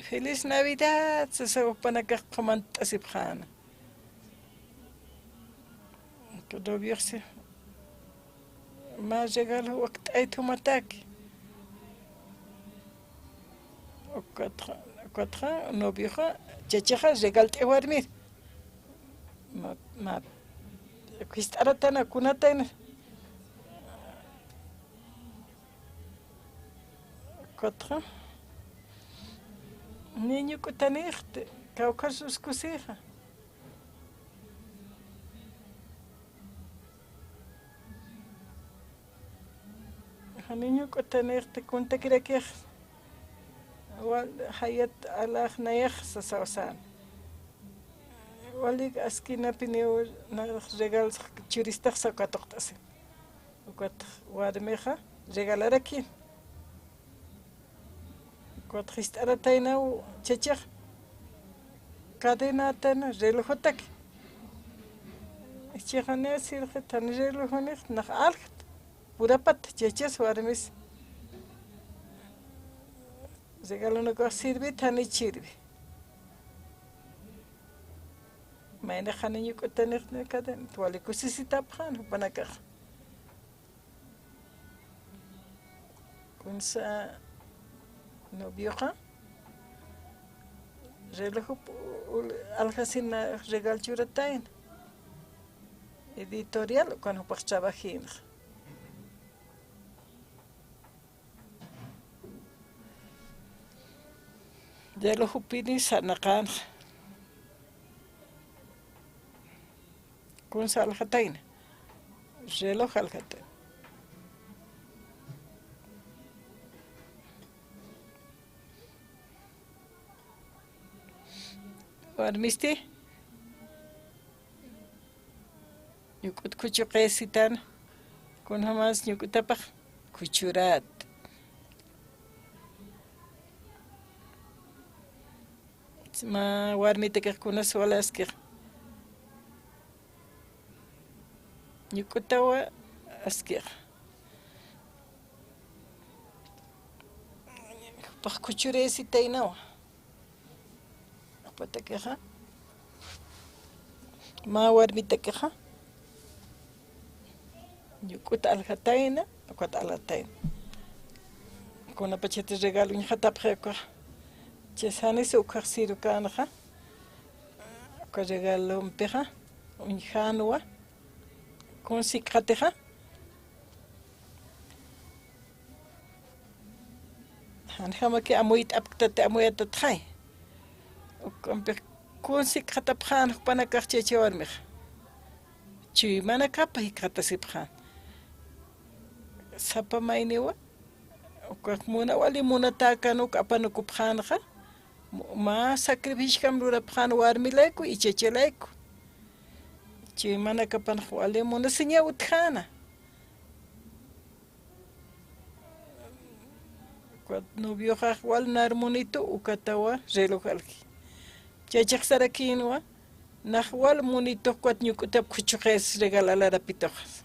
Feliz Navidad, sasa jupanakax qhumant'asipxäna. Noviaxsi, mä regalo wakt'ayt jumataki. Ukatxa, ukatxa, novioxa, chachaxa regalt'i warmir. Ma, ma, jist'aratana, kunatayna. Ukatxa, Niño k'utanixti, kawkhas uskusixa. Janiw ñuk'utanixti, kuntakirakix wal jayat alax nayax sasaw sän. Walik askinapiniw nax regalos churistax saw katuqt'asi. Ukat warmixa regalarakin. Ukat jist'arataynaw chachix cadenatana relojotaki. Jichhax jani sirxit, jani relojunix, nax aljt. Purapat chachas warmis. Regalonakax sirvit, jani chirvi. Mayni jani ñuk'utanix ni cadena, wali kusisitapxän jupanakax. Kunsa novioxa reloj jup ul-, aljasina regal churatayna. Editorial, ukan jupax trabajïnxa. Reloj jupini sarnaqänxa. Kunsa aljatayna. Reloj aljatayna. Warmisti. Ñuk'ut khuchuqisitan, kunjamas ñuk'utapax khuchurat. Mä warmitakix kunas wali askix. Ñuk'utawa askix. Jupax khuchurisitaynawa. Jupatakixa, mä warmitakixa, ñuk'ut aljatayna, ukat aljatayna. Kunapachatï regalo uñjatapxi ukax. Chis janis ukhax sirukänxa, uka regalompixa, uñjänwa, kunsa jikxatixa. Janjamaki amuyt'apktati, amuyatatxay. Ukampix kunsa jikxatapxän jupanakax chacha warmix. Chuymanakapa jikxatasipxän. Sapa mayniwa, ukax muna, wali munatäkän uk apanukupxänxa, mu-, mä sacrificiokam lurapxän warmi layku y chacha layku. Chuymanakapanx wali munasiña utjäna. Ukat novioxax wal nar munitu ukatawa reloj alji. Chachix sarakïnwa, nax wal munitux ukat ñuk'utap khuchuqis regalar larapituxa.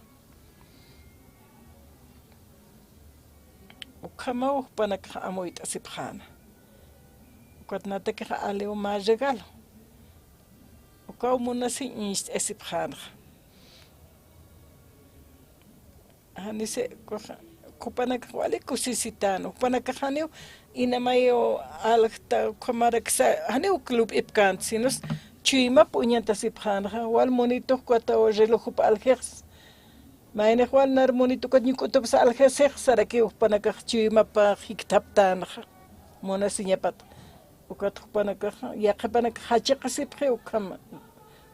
Ukhamaw jupanakax amuyt'asipxäna. Ukat natakixa aliw mä regalo. Ukaw munasiñ uñist'asipxänxa. Janisi, jupanakax wali kusisitän, jupanakax janiw inamayu aljta, ukhamaraksa, janiw uk lup'ipkänti, sinus chuymap uñatasipxänxa, wal munitux ukataw reloj jup aljix. Maynix wal nar munitukat ñuk'utupsa aljasix sarakiw jupanakax chuymapa jikthaptänxa, munasiñapat. Ukat jupanakax, yaqhipanakax jachaqasipxi ukhama.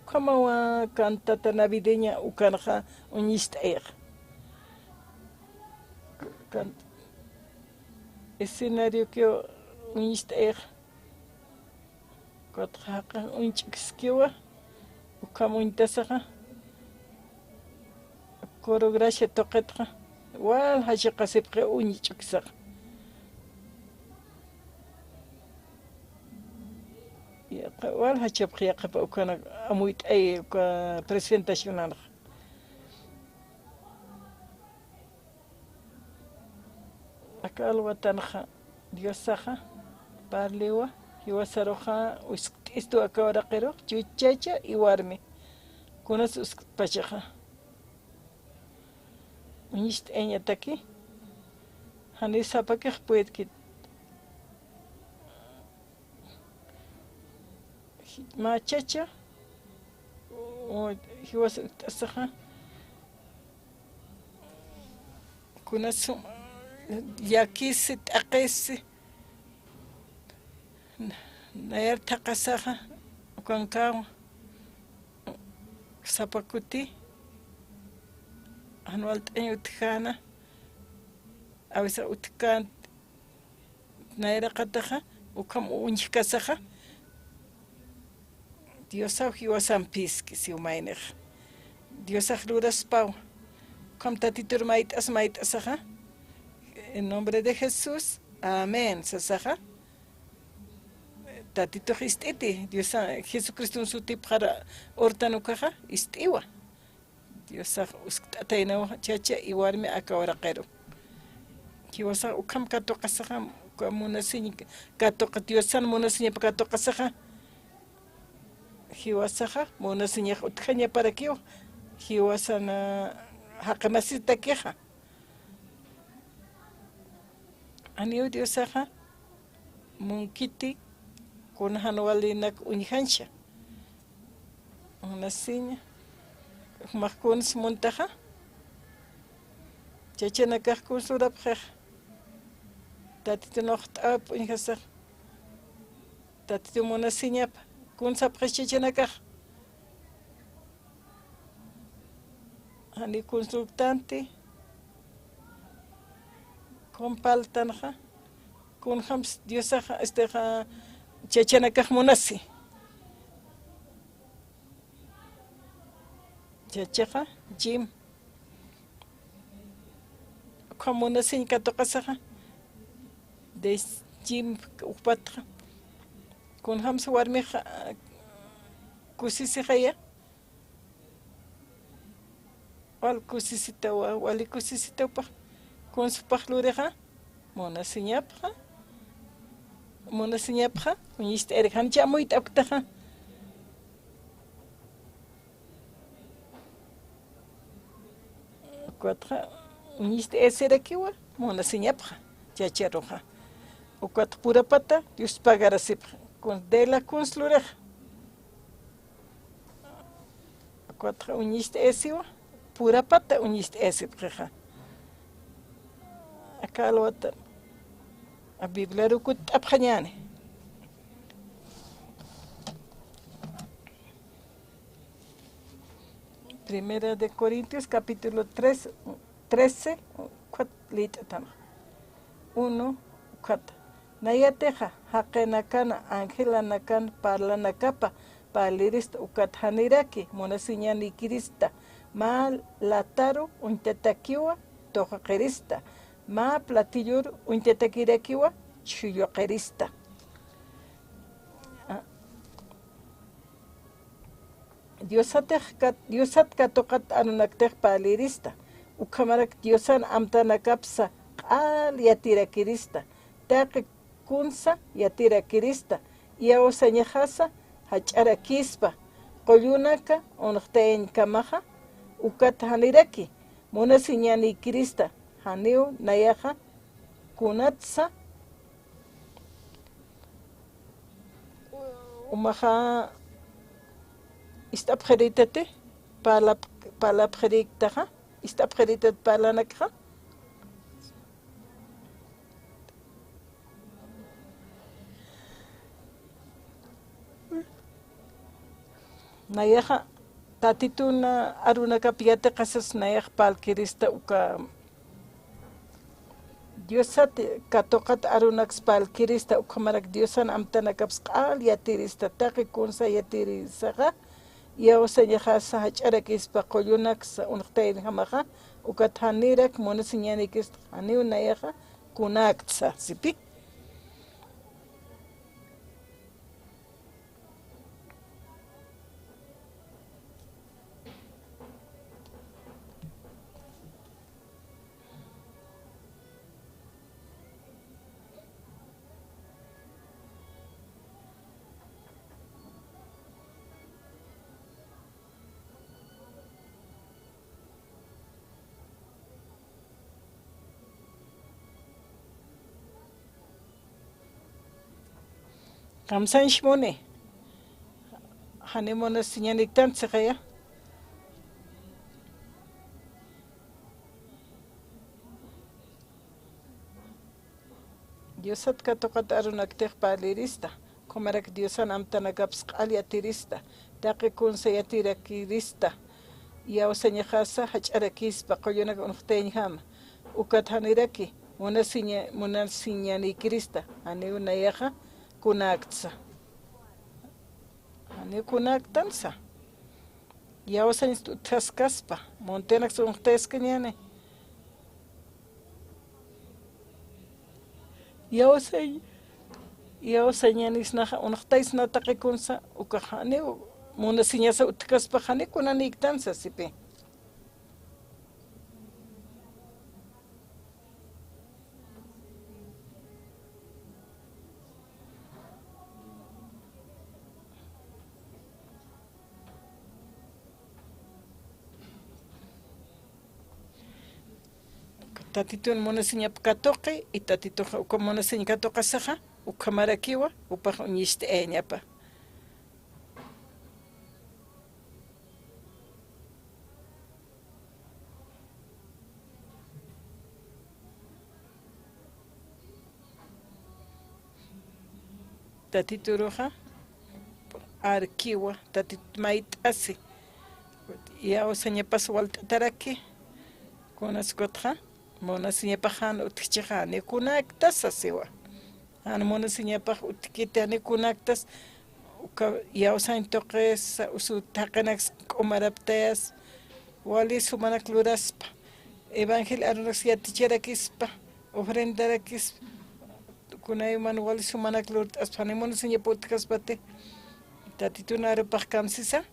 Ukhamawa cantata navideña ukanxa uñist'ayxa. Can-, escenariokiw uñist'ayxa. Ukatxa jaqix uñch'ukiskiwa, ukham uñtasaxa, coro gracia tuqitxa, wal jachaqasipxi uñch'ukisaxa. Yaqa, wal jachapxi yaqhipa ukan amuyt'ay uka presentacionanxa. Aka alwatanxa Diosaxa parliwa, jiwasaruxa uskt'istu aka uraqiru, chuchacha y warmi. Kunas usktpachaxa. Uñist'ayañataki, jani sapakix puedkit. Mä chacha, jiwas ukt'asaxa, kunas sum llakisi, t'aqisi, Nayar thaqasaxa, ukankawa, sapa kuti, jan walt'añ utjäna, a veces utjkänti, nayaraqataxa, ukham uñjkasaxa, Diosaw jiwasampïski siw maynixa. Diosax luraspawa. Ukham Tatitur mayt'as mayt'asaxa. En nombre de Jesús. Amén. Sasaxa. Tatitux ist'iti. Diosa, Jesucriston sutipxar urtan ukaxa ist'iwa. Diosax uskt'ataynawa chacha y warmi aka uraqiru. Jiwasax ukham katuqasaxa, ukham munasiñ katuqa, Diosan munasiñap katuqasaxa. Jiwasaxa munasiñax utjañaparakiw, jiwasan, ah, jaqi masitakixa. Janiw Diosaxa munkiti kun jan walinak uñjancha. Munasiña, jumax kuns muntaxa, chachanakax kuns lurapxix, Tatitun uñjt'ap uñjasax, Tatitu munasiñap, kuns sapxix chachanakax. Jani kuns lurktanti, kun parltanxa, kunjams Diosaxa, estexa, chachanakax munasi. Chachaxa, Jim. Ukham munasiñ katuqasaxa, de Jim ukpatxa. Kunjams warmixa, kusisixaya. Wal kusisitawa, wali kusisitawpax, kuns jupax lurixa, munasiñapxa, munasiñapxa, uñist'ayri, jan ch'amuyt'apktaxa. Ukatxa, uñist'ayasirakiwa, munasiñapxa, chacharuxa. Ukat purapata, Dios pagarasipxa, kun, de la kuns lurixa. Ukatxa uñist'ayasiwa, purapata uñist'ayasipxixa. Aka alwata, a Bibliaru kutt'apxañäni. Primera de Corintios, capítulo tres, trece, ukat lït'atanxa. Uno, ukat. Nayatixa, jaqinakana, angelanakan parlanakapa parlirista ukat janiraki, munasiñanikirista, mä lataru uñtatakiwa tuqaqirista, mä platillur uñtatakirakiwa chhulluqirista. Ah. Diosatix kat-, Diosat katuqat arunaktix parlirista, ukhamarak Diosan amtanakapsa q'al yatirakirista, taqi kunsa yatirakirista, iyawsañaxasa jach'arakispa, qullunaka unxtayañkamaxa, ukat janiraki, munasiñanikirista, janiw nayaxa, kunatsa, umaxa, ist'apxiritati, parlap-, parlapxiriktaxa, ist'apxiritat parlanakxa. Nayaxa, Tatitun arunakap yatiqasas nayax parlkirista uka Diosat katuqat arunaks parlkirista, ukhamarak Diosan amtanakaps q'al yatirista, taqi kunsa yatirisaxa, iyawsañaxasa jach'arakispa qullunaksa unxtayañjamaxa, ukat janirak munasiñanikista, janiw nayaxa kunäktsa, sipi. Kamsañs muni. Janiw munasiñaniktan sixaya. Diosat katuqat arunaktix parlirista, Ukhamarak Diosan amtanakapsa q'al yatirista, taqi kunsa yatirakirista, iyawsañaxasa jach'arakispa qullunak unxtayañjama, ukat janiraki munasiña-, munasiñanïkirista, janiw nayaxa kunäktsa. Janiw kunäktansa. Iyawsañs utjaskaspa, muntanaks unxtayaskañäni. Iyawsañ, iyawsañänisnaxa, unxtaysna taqi kunsa, ukax janiw munasiñasa utjkaspax janiw kunanïktansa, sipï. Tatitun munasiñap katuqi, y Tatituxa uka munasiñ katuqasaxa, ukhamarakiwa jupax uñicht'ayañapa. Tatituruxa arkiwa, Tatitut mayt'asi. Iyawsañapas walt'ataraki, kunas ukatxa munasiñapax jan utjchixa, janiw kunäktasa siwa. Jan munasiñapax utjkiti, janiw kunäktas, uka iyawsañ tuqisa, usu thaqinaks k'umaraptayas, wali sumanak luraspa, evangelio arunaks yaticharakispa, ofrendarakispa, kunayman wali sumanak lurt'aspa, janiw munasiñapa utjkaspati, Tatitun arupax kamsisa.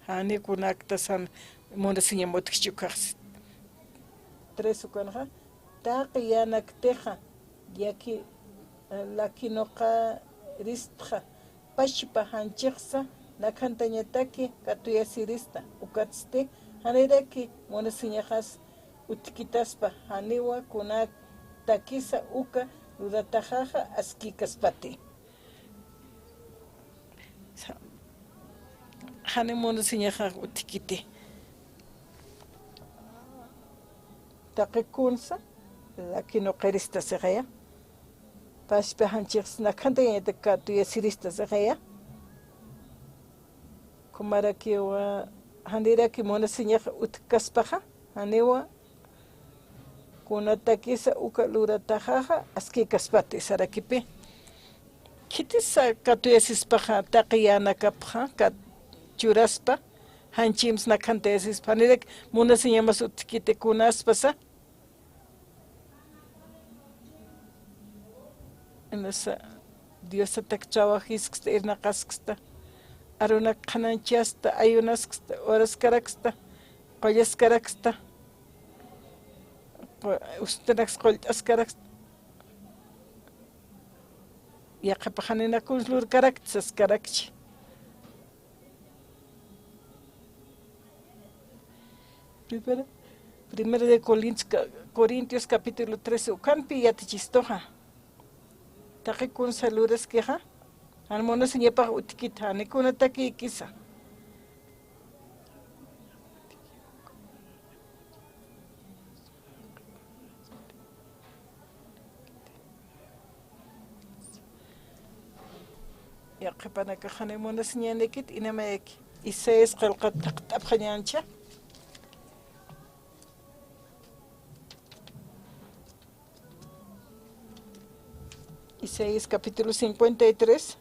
Janiw kunäktas jan munasiñam utjchi ukaxsi. Tres ukanxa, taqi yänaktixa, yaki-, lakinuqaristxa, pachpa janchixsa nakhantañataki katuyasirista, ukatsti janiraki munasiñaxas utjkitaspa, janiwa kunäktakisa uka lurataxaxa askïkaspati. Sa-, janiw munasiñaxa utjkiti. Taqi kunsa, lakinuqarista sixaya. Pachpa janchix nakhantañatak katuyasirista sixaya. Ukhamarakiwa, janiraki munasiñax utjkaspaxa, janiwa kunäktakisa uka lurataxaxa askïkaspati sarakipi. Khitisa katuyasispaxa taqi yänakapxa kat-, churaspa, janchimsa nakhantayasispa, janirak munasiñamas utjkiti kunaspasa. Inasa, Diosatak trabajisksta, irnaqasksta, arunak qhananchasta, ayunasksta, oraskaraksta, qullaskaraksta, qu-, usutanaks qullt'askaraksta, yaqhipax janinakuns lurkarakta saskarakchi. Primera, Primera de Corintios, ca-, Corintios capítulo trece, ukanpi yatichistuxa. Taqi kunsa luraskixa, jan munasiñapax utjkiti, janiw kunäktakïkisa. Yaqhipanakax janiw munasiñänikiti, inamayaki Isaías qillqat thaqt'apxañäncha. Isaías capítulo cincuenta y tres.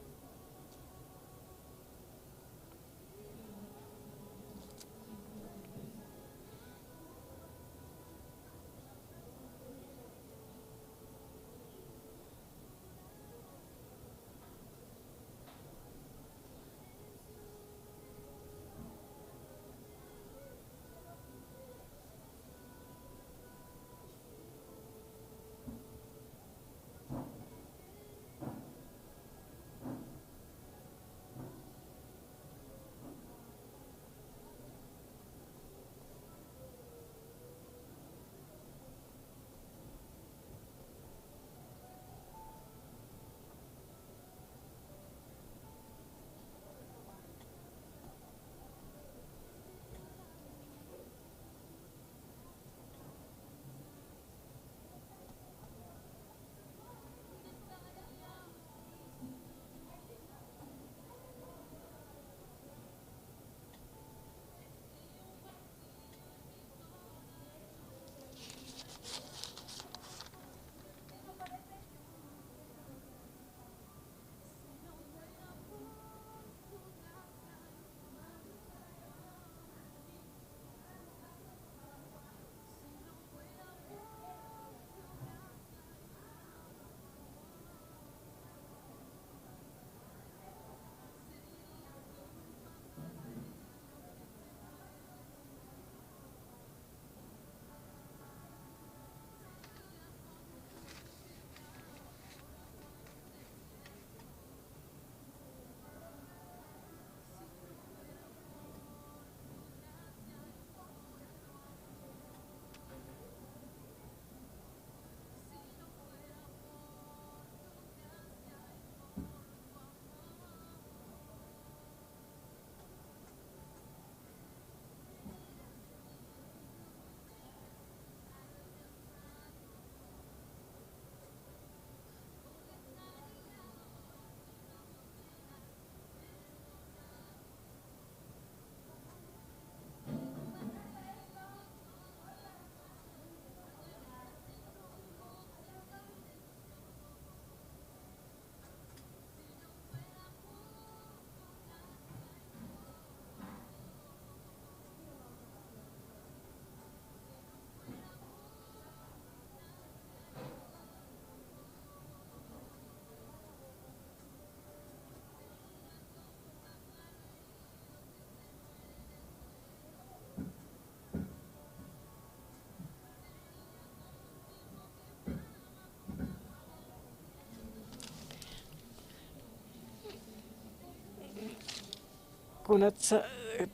Kunatsa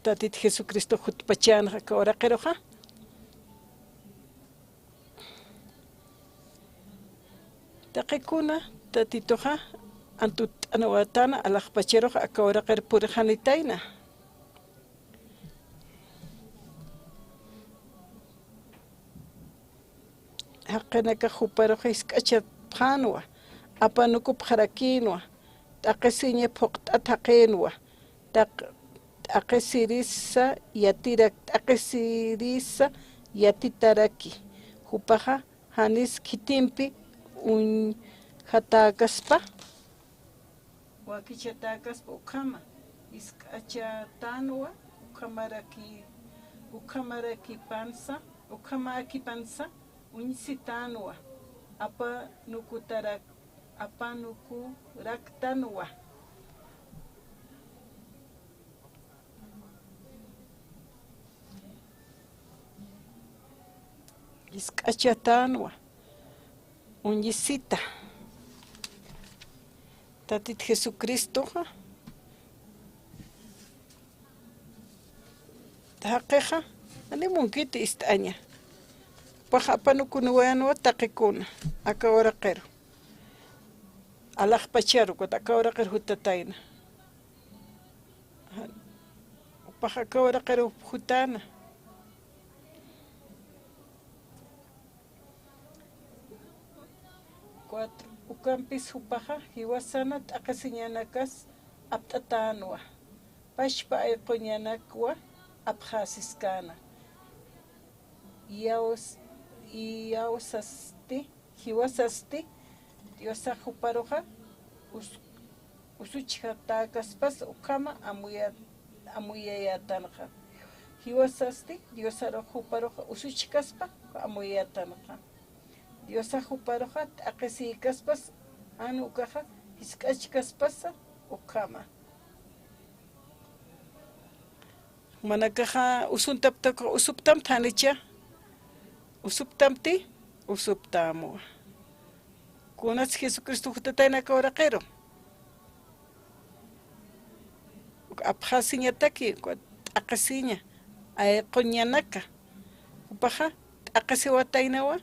Tatit Jesucristo jutpachänxa aka uraqiruxa. Taqi kuna Tatituxa antutt'anwatana alaxpacharux aka uraqir purixanitayna. Jaqinakax juparux jisk'achapxänwa, apanukupxarakïnwa, t'aqhisiña phuqt'at jaqïnwa, taq-, t'aqhisirisa yatirak-, t'aqhisirisa yatitaraki. Jupaxa janis khitimpi uñjatäkaspa, wakichatäkaspa ukhama jisk'achatanwa, ukhamaraki-, ukhamarakipansa, ukhamäkipansa uñsitanwa, apanukutarak-, apanukuraktanwa. Jisk'achatanwa, uñisita. Tatit Jesucristoxa, jaqixa, janiw munkiti ist'aña. Jupax apanukunwanwa taqi kuna, aka uraqiru. Alaxpacharu, ukat aka uraqiru jutatayna. Jupax aka uraqiru jutäna. Cuatro. Ukampis jupaxa jiwasana t'aqhisiñanakas apt'atänwa, pachpa ayquñanakwa apxäsiskäna. Iyaws-, iyawsasti, jiwasasti, Diosax juparuxa us-, usuchjatäkaspas ukhama amuya-, amuyayätanxa. Jiwasasti Diosarux juparuxa usuchjkaspa amuyayätanxa. Diosax juparuxa t'aqhisïkaspas, jan ukaxa jisk'achkaspasa ukhama. Jumanakaxa usuntapxta, usupxtamti janicha. Usupxtamti, usupxtamwa. Kunats Jesucristo jutatayna aka uraqiru. Apxasiñataki, t'aqhisiña, ayquñanaka. Jupaxa t'aqhisiwataynawa,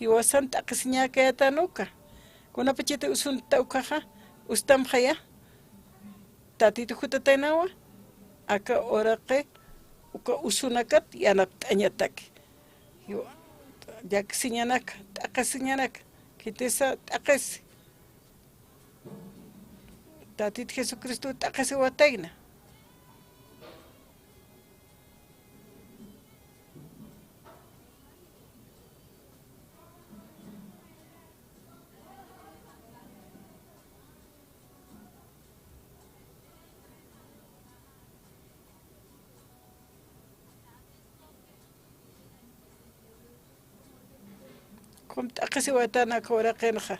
jiwasan t'aqhisiñäkayätan uka. Kunapachati usunta ukaxa, ustamxaya. Tatitu jutataynawa, aka uraqi, uka usunakat yanapt'añataki. Yu-, llakisiñanaka, t'aqhisiñanaka, khitisa t'aqhisi. Tatit Jesucristo t'aqhisiwatayna. Ukham t'aqhisiwatana aka uraqinxa.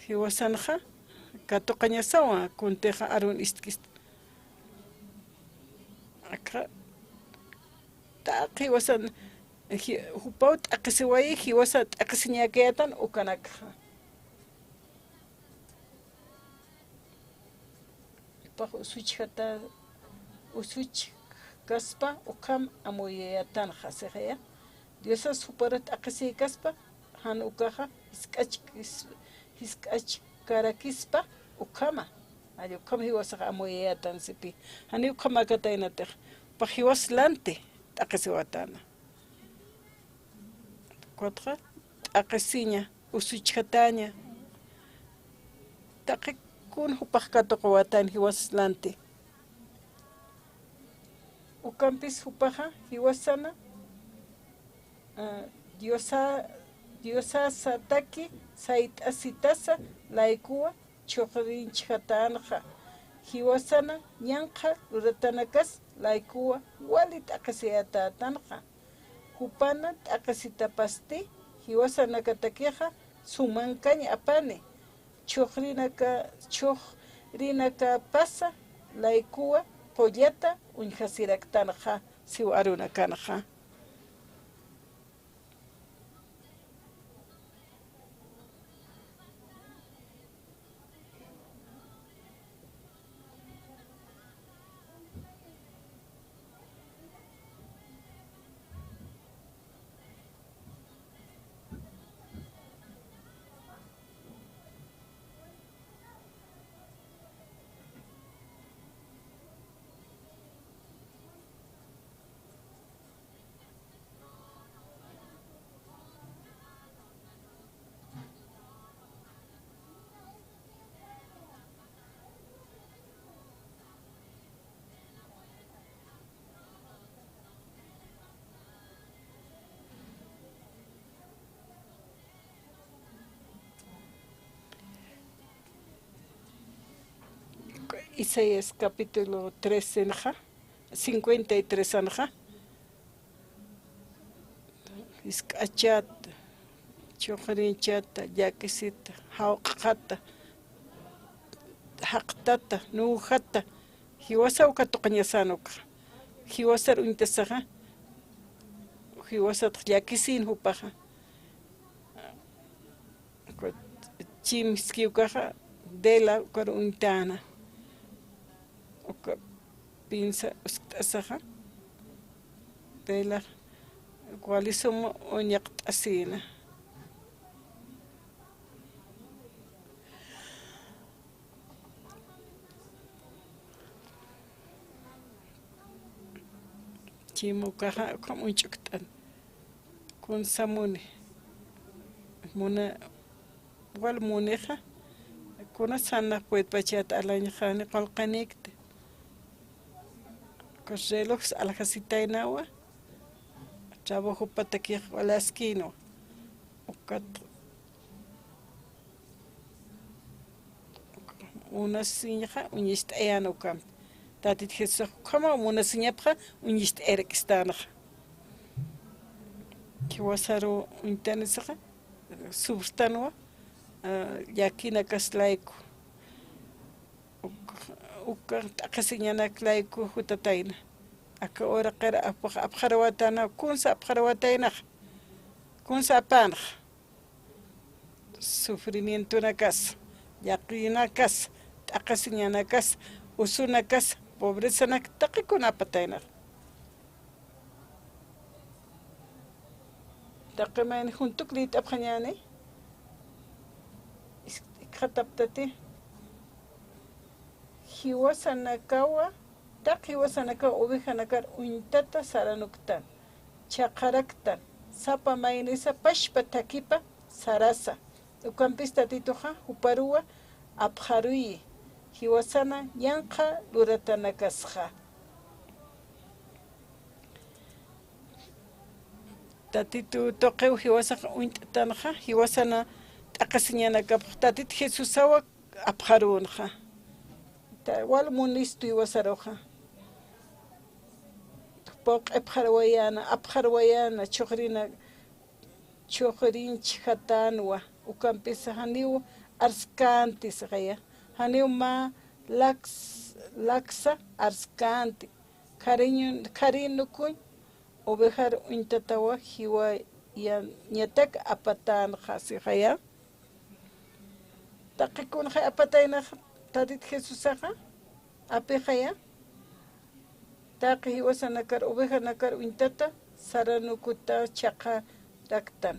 Jiwasanxa katuqañasawa, kuntixa arun istkista. Aka taqi jiwasan, ji-, jupaw t'aqhisiwayi, jiwasa t'aqhisiñäkayätan ukanakxa. Jupax usuchjata-, usuchjkaspa ukham amuyayätanxa, sixaya. Diosas juparux t'aqhisïkaspa, jan ukaxa jisk'achkis-, jisk'achkarakispa ukhama. Jall ukham jiwasax amuyayätan sipï. Janiw ukhamäkataynatix. Jupax jiwas lanti t'aqhisiwatana. Ukatxa t'aqhisiña, usuchjataña. Taqi kun jupax katuqawatayna jiwas lanti. Ukampis jupaxa jiwasana, ah, Diosa-, Diosasataki sayt'asitasa laykuwa chhuqrinchjatanxa. Jiwasana ñanqha luratanakas laykuwa wali t'aqhisiyatatanxa. Jupana t'aqhisitapasti, jiwasanakatakixa sumankañ apani, chhuqrinaka-, chhuqrinakapasa laykuwa qullata uñjasiraktanxa, siw arunakanxa. Isaías capítulo trece anxa, cincuenta y tres anxa. Jisk'achata, chuqrinchata, llakisita, jawq'xata, jaqtata, nuwjata, jiwasaw katuqañasan ukxa. Jiwasar uñtasaxa, jiwasatx llakisin jupaxa. Chimski ukaxa, vela ukar uñtäna. Uka pinsa uskt'asaxa, vela wali sum uñaqt'asïna. Chim ukaxa, ukham uñch'ukt'an. Kunsa muni. Muna, wal munixa. Kuna sana puedpachat alañxani qulqinïkti. Ukas reloj aljasitaynawa. Trabajopatakix walaskïnwa. Ukat munasiñxa uñacht'ayan ukampi. Tatit Jesusax ukhamaw munasiñapxa uñacht'ayarakistänxa. Jiwasaru uñtanisaxa, sufristanwa, ah, llakinakas layku. Uk-, uka t'aqhisiñanak layku jutatayna. Aka uraqir apx-, apxarawatana, kunsa apxarawataynaxa. Kunsa apanxa. Sufrimientonakas, llakinakas, t'aqhisiñanakas, usunakas, pobrezanak, taqikun apataynaxa. Taqi mayni juntuk liyt'apxañäni, is-, ikxataptati, jiwasanakawa, taqi jiwasanakawa ovejanakar uñtata saranuktan, chhaqharaktan, sapa maynisa pachpa thakipa sarasa. Ukampis Tatituxa juparuwa apxaruyi, jiwasana ñanqha luratanakasxa. Tatitu tuqiw jiwasax uñt'tanxa, jiwasana t'aqhisiñanakapx Tatit Jesusawa apxarunxa. Ta-, wal munistu jiwasaruxa. Puq'ipxarwayäna, apxarwayäna, chuqrina, chuqrinchxatänwa, ukampis janiw arskänti sixaya, janiw mä laks-, laksa arskänti, khariñun-, kharinukuñ ovejar uñtatawa jiwayañatak apatänxa sixaya. Taqi kunxay apataynax Tatit Jesusaxa, apixaya. Taqi jiwasanakar, ovejanakar uñtata saranukuta chhaqharaktan.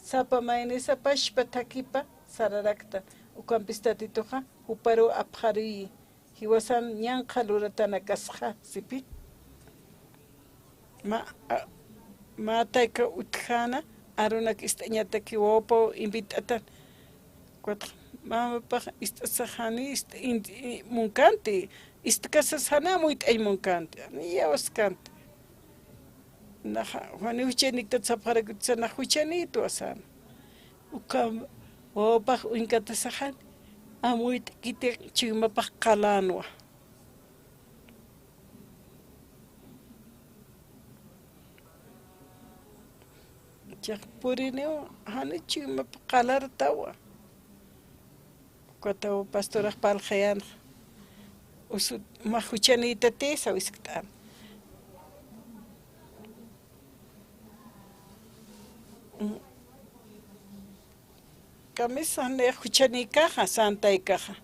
Sapa maynisa pachpa thakipa sararaktan. Ukampis Tatituxa juparuw apxaruyi, jiwasan ñanqha luratanakasxa, sipi. Mä, a, mä tayka utjäna, arunak ist'añataki wawpaw invit'atan. Ukatxa, mamapax ist'asaxani, ist-, in-, i-, munkanti, istkasas jani amuyt'añ munkanti, jani iyawskanti. Naxa, jani juchaniktat sapxarakutsa, nax juchanïtwa säna. Ukham, wawapax uñkatasaxani, amuyt'kiti chuymapax qalänwa. Chiqpuriniw jani chuymap qalartawa. Ukataw pastorax parlxayanxa. Usu mä juchanïtati saw iskt'an. Kamisa jani juchanïkaxa, santaykaxa.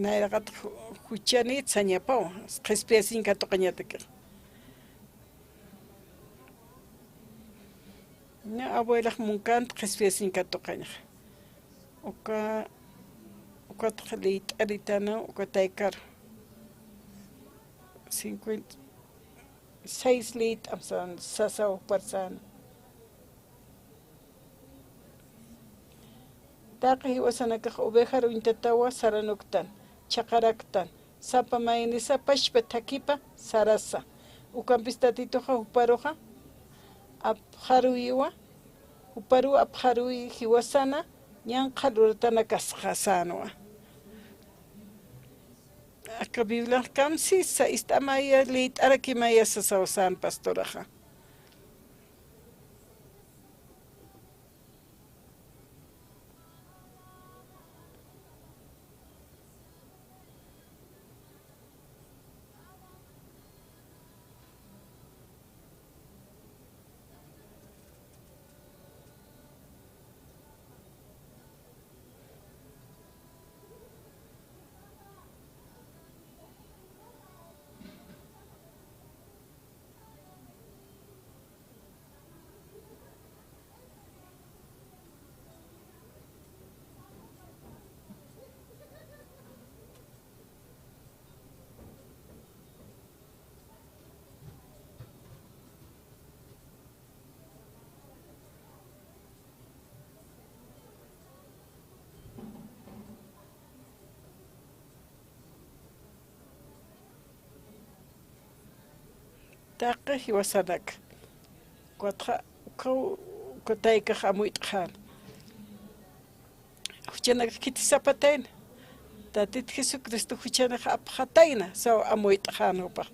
Nayraqat ju-, juchanït sañapaw, qhispiyasiñ katuqañatakix. Ña abuelax munkant qhispiyasiñ katuqañxa. Uka, ukatx liyt'aritana, uka taykaru. Cincuenta, seis liyt'am san, sasaw parsana. Taqi jiwasanakax ovejar uñtatawa saranuktan, chhaqaraktan, sapa maynisa pachpa thakipa sarasa. Ukampis Tatituxa juparuxa apxaruyiwa, Juparuw apxaruy jiwasana, ñanqha luratanakasxa sänwa. Aka Bibliax kamsisa, ist'amaya, liyt'arakimaya sasaw sän pastoraxa. Taqi jiwasanaka. Ukatxa, uka, uka taykax amuyt'xän. Juchanakax khitisapatayna. Tatit Jesucristo juchanakax apxatayna, saw amuyt'xän jupax.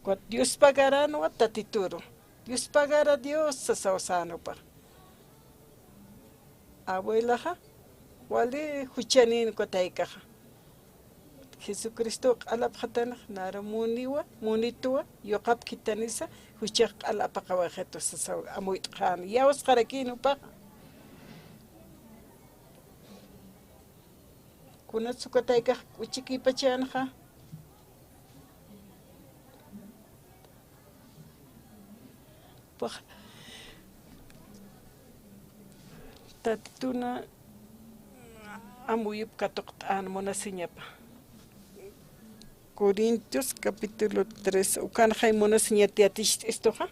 Ukat Dios pagaränwa Tatituru. Dios pagara Dios sasaw sän jupax. Abuelaxa, wali juchanin uka taykaxa. Jesucristo q'alapxatanax, nara muniwa, munituwa, yuqapkitanisa, juchax q'al apaqawayxitu sasaw amuyt'xän, iyawsxarakïn jupaxa. Kunats uka taykax k'uchikipachänxa. Pax, Tatituna amuyup katuqt'an munasiñapa. Corintios capítulo tres, ukanxay munasiñat yaticht'istuxa.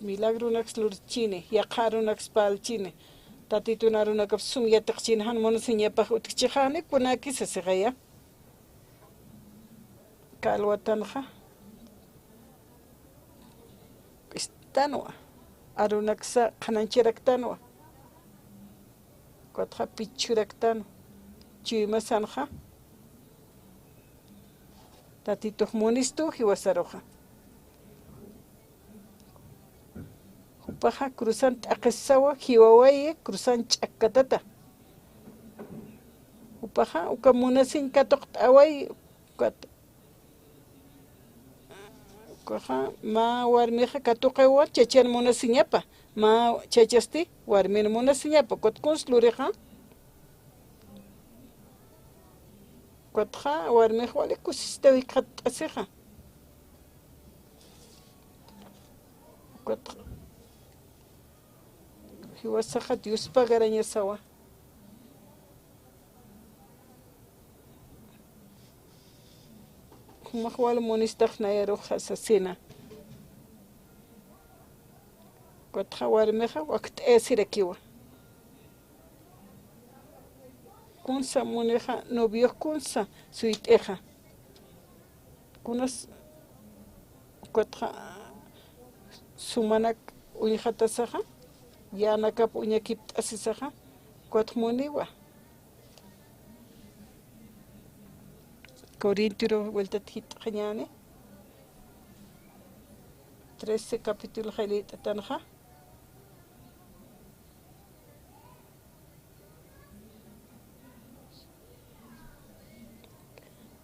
Milagronaks lurchini, yaqha arunaks parlchini, Tatitun arunakap sum yatiqchini, jan munasiñapax utjchixani, kunäkisa sixaya. Kalwatanxa. Istanwa. Arunaksa qhanañcharaktanwa. Ukatxa pichhuraktanwa. Chuymasanxa. Tatitux munistu jiwasaruxa. Jupaxa cruzan t'aqhisawa, jiwawayi, cruzan ch'akkatata. Jupaxa uka munasiñ katuqt'awayi, ukat. Ukaxa mä warmixa katuqiwa chachan munasiñapa, mä chachasti warmin munasiñapa, ukat kuns lurixa. Ukatxa warmix wali kusista jikxatt'asixa. Ukatxa jiwasaxa Dios pagarañasawa. Jumax wal munistax nayaruxa sasina. Ukatxa warmixa wakt'ayasirakiwa. Kunsa munixa noviox kunsa suyt'ixa. Kunas ukatxa sumanak uñxatasaxa, yänakap uñakipt'asisaxa, ukatx muniwa. Corintiru vueltat jit'xañäni. Trece capítulo jaylït'atanxa.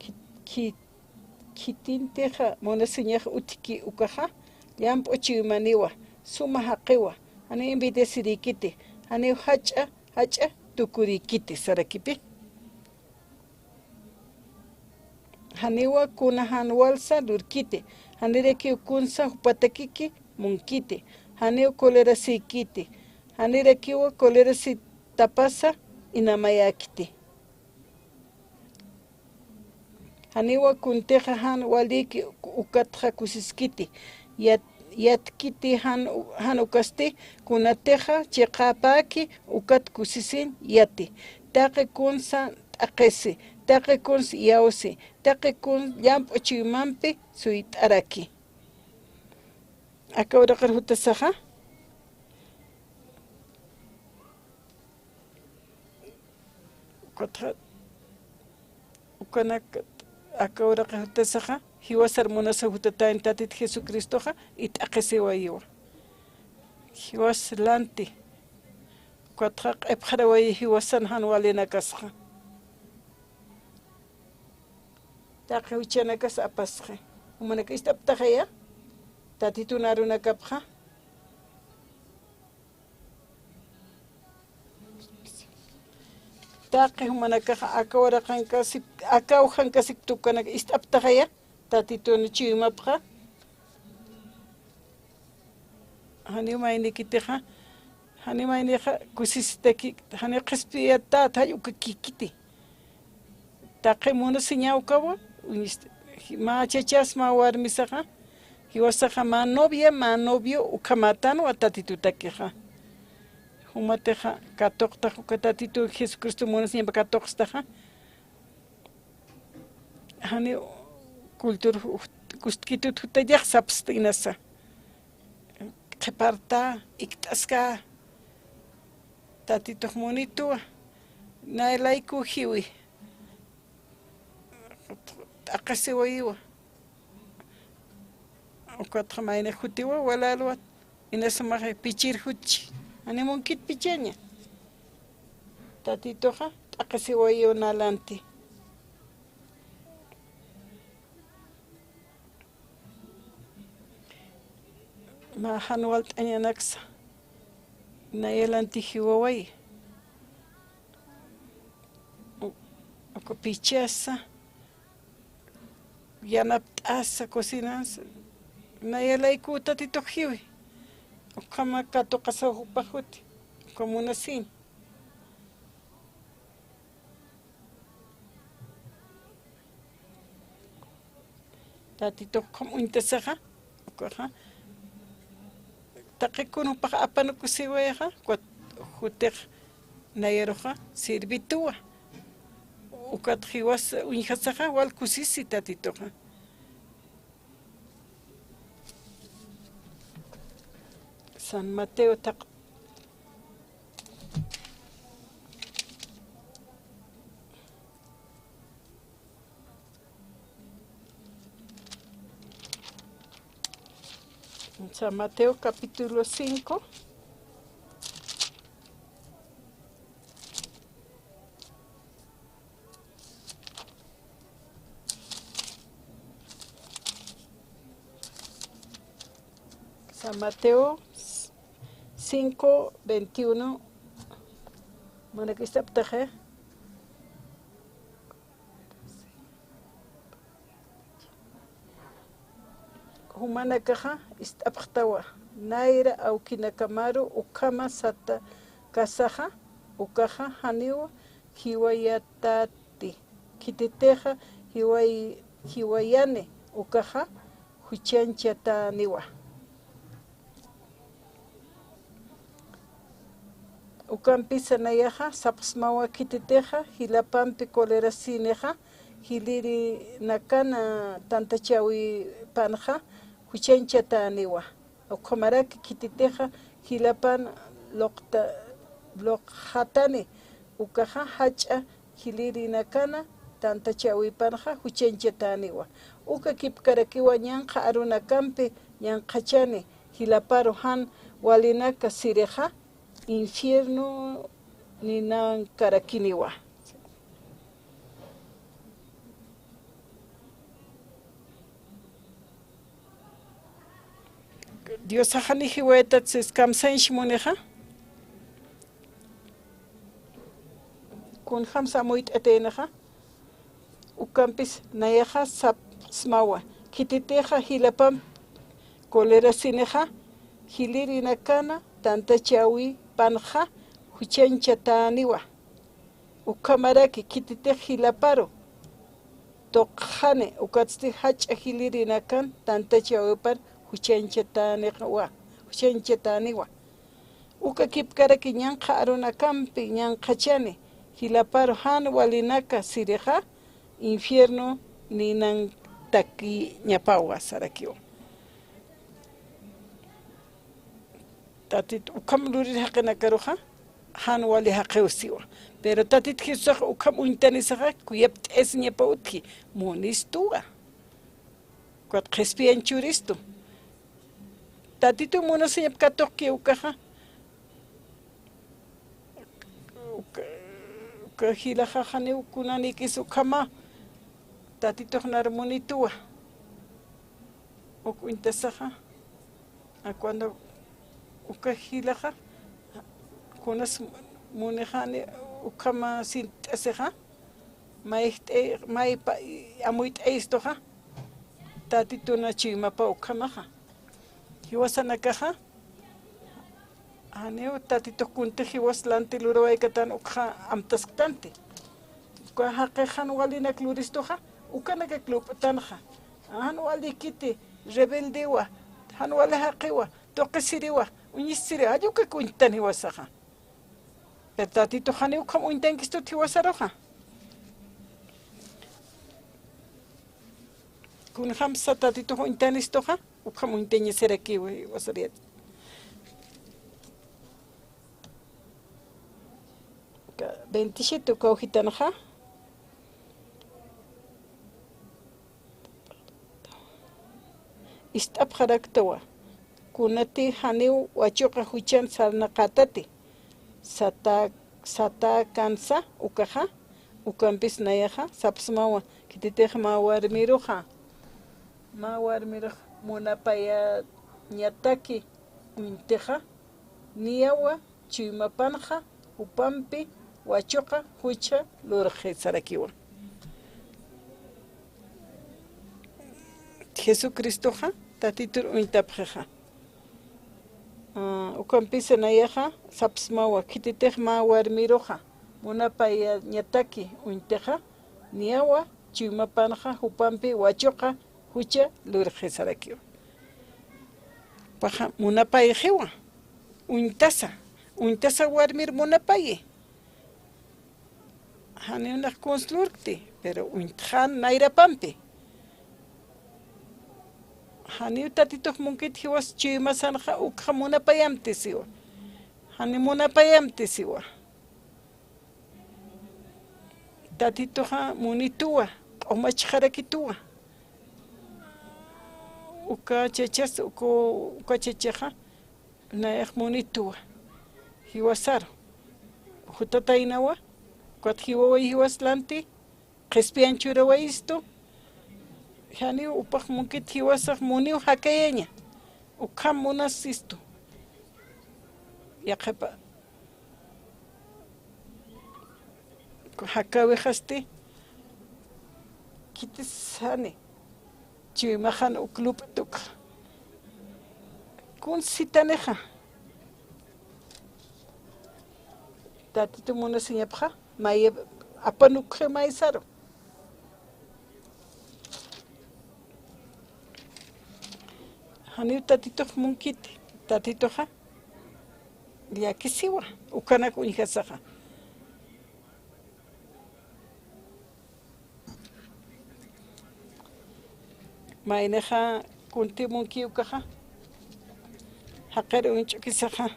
Khit-, khit-, khitintixa munasiñax utjki ukaxa, llamp'u chuymaniwa, suma jaqiwa, janiw envidiasirïkiti, janiw jach'a, jach'a tukurïkiti, sarakipi. Janiwa kuna jan walsa lurkiti, janirakiw kunsa jupatakiki munkiti, janiw colerasïkiti, janirakiwa colerasitapasa inamayäkiti. Janiwa kuntixa jan walïki ukatxa kusiskiti, yat-, yatkiti jan, jan ukasti, kunatixa chiqapäki ukat kusisiñ yati. Taqi kunsa t'aqhisi, taqi kuns iyawsi, taqi kuns llamp'u chuymampi suyt'araki. Aka uraqir jutasaxa, ukatxa, ukanak aka uraqir jutasaxa, jiwasar munasa jutatäni Tatit Jesucristoxa, y t'aqhisiwayiwa. Jiwas lanti. Ukatxa q'ipxarawayi jiwasan jan walinakasxa. Taqi juchanakas apasxi. Jumanak ist'aptaxaya, Tatitun arunakapxa. Taqi jumanakaxa aka uraqankasip, aka ujankasipta ukanak ist'aptaxaya, Tatitun chuymapxa. Janiw maynikitixa, janiw maynixa kusisitaki, janiw qhispiyatät, jall ukakïkiti. Taqi munasiñaw ukawa, uñist-, mä chachas, mä warmisaxa, jiwasaxa mä novia, mä novio, ukhamätanwa Tatitutakixa. Jumatixa katuqtax uka Tatitu Jesucristo munasiñamp katuqstaxa. Janiw cultur ju-, kustkitut jutallax sapsta inasa. Qhiparta, ikt'aska, Tatitux munituwa, nay laykuw jiwi. T'aqhisiwayiwa. Ukatxa maynix jutiwa, walälwa, inasamaxa pichir jutchi. Janiw munkit pichaña. Tatituxa t'aqhisiwayiw nä lanti. Mä jan walt'añanaksa, naya lanti jiwawayi. U-, uka pichasa, yanapt'asa, cocinansa, naya laykuw Tatitux jiwi. Ukhama katuqasaw jupax juti, uka munasiñ. Tatitux ukham uñtasixa, ukaxa, taqi kun jupax apanukusiwayixa, ukat jutix nayaruxa sirvituwa. Ukat jiwas uñjasixa, wal kusisi Tatituxa. San Mateo taq-, San Mateo capítulo cinco. San Mateo cinco veintiuno. Jumanakax ist'aptaxa. Jumanakaxa ist'apxtawa, nayra awkinakamaru ukhama satakasaxa, ukaxa janiw jiwayatäti, khititixa jiway-, jiwayani, ukaxa juchañchatäniwa. Ukampisa nayaxa sapxsmawa, khititixa jilapampi colerasinixa, jilïrinakana tantachäwipanxa juchañchatäniwa. Ukhamaraki khititixa jilapan luqta-, luqxatani, ukaxa jach'a jilïrinakana tantachäwipanxa juchañchatäniwa. Uka kipkarakiwa ñanqha arunakampi ñanqhachani jilaparu jan walinaka sirixa, infierno ninankarakiniwa. Diosax jani jiwayatätsis kamsañchi munixa. Kunjamsa amuyt'ataynaxa. Ukampis nayaxa sapxsmawa, khititixa jilapamp colerasinixa, jilïrinakana tantachäwipanxa juchañchatäniwa. Ukhamaraki khititix jilaparu tuqxani, ukatsti jach'a jilïrinakan tantachäwipan juchañchatäniwa, juchañchatäniwa. Uka kipkaraki ñanqha arunakampi ñanqhachani jilaparu jan walinaka sirixa, infierno ninantakiñapawa sarakiwa. Tatit ukham lurir jaqinakaruxa, jan wali jaqiw siwa. Pero Tatit Jesusax ukham uñtanisaxa, kuyapt'ayasiñapa utji, munistuwa. Ukat qhispiyañ churistu. Tatitu munasiñap katuqki ukaxa. Uka, uka jilaxa janiw kunanikis ukhama. Tatitux nar munituwa. Uk uñtasaxa. A cuando uka jilaxa, kunas munixani ukhama sint'asixa, mayjt'ay, maypa, amuyt'ayistuxa, Tatituna chuymapa ukhamaxa. Jiwasanakaxa, janiw Tatitux kuntix jiwas lanti lurawaykätan ukxa amtasktanti. Uka jaqix jan walinak luristuxa, ukanakak lup'tanxa. Jan walikiti, rebeldewa, jan wali jaqiwa, tuqisiriwa, uñisiriwa, jall ukak uñtan jiwasaxa. Pero Tatitux janiw ukham uñtankistuti jiwasaruxa. Kunjamsa Tatitux uñtanistuxa, ukham uñtañasirakiwa jiwasariyat. Ka-, veintisiete uka ujitanxa. Ist'apxaraktawa, kunati janiw wachuqa juchan sarnaqätati, sata-, satäkansa ukaxa, ukampis nayaxa sapsmawa, khititix mä warmiruxa, mä warmirux munapayañataki uñtixa, niyawa, chuymapanxa jupampi wachuqa jucha lurxi sarakiwa. Jesucristoxa Tatitur uñtapxixa. Ah, ukampisa nayaxa sapsmawa, khititix mä warmiruxa munapayañataki uñtixa, niyawa, chuymapanxa jupampi wachuqa jucha lurxi sarakiwa. Paxa munapayxiwa, uñtasa, uñtasa warmir munapayi. Janiw nax kuns lurkti, pero uñtxan nayrapampi. Janiw Tatitux munkit jiwas chuymasanxa ukxa munapayamti siwa. Janiw munapayamti siwa. Tatituxa munituwa, q'umachxarakituwa. Uka chachas, uku-, uka chachaxa, nayax munituwa. Jiwasaru. Jutataynawa, ukat jiwaway jiwas lanti, qhispiyañ churawayistu, janiw jupax munkit jiwasax muniw jakayaña, ukham munasistu. Yaqhipa, jakäwixasti, khitis jani, chuymaxan uk lup'tukxa. Kuns sitanixa. Tatitu munasiñapxa, maya, apanukxi maysaru. Janiw Tatitux munkiti, Tatituxa llakisiwa, ukanak uñjasaxa. Maynixa kunti munki ukaxa, jaqir uñch'ukisaxa.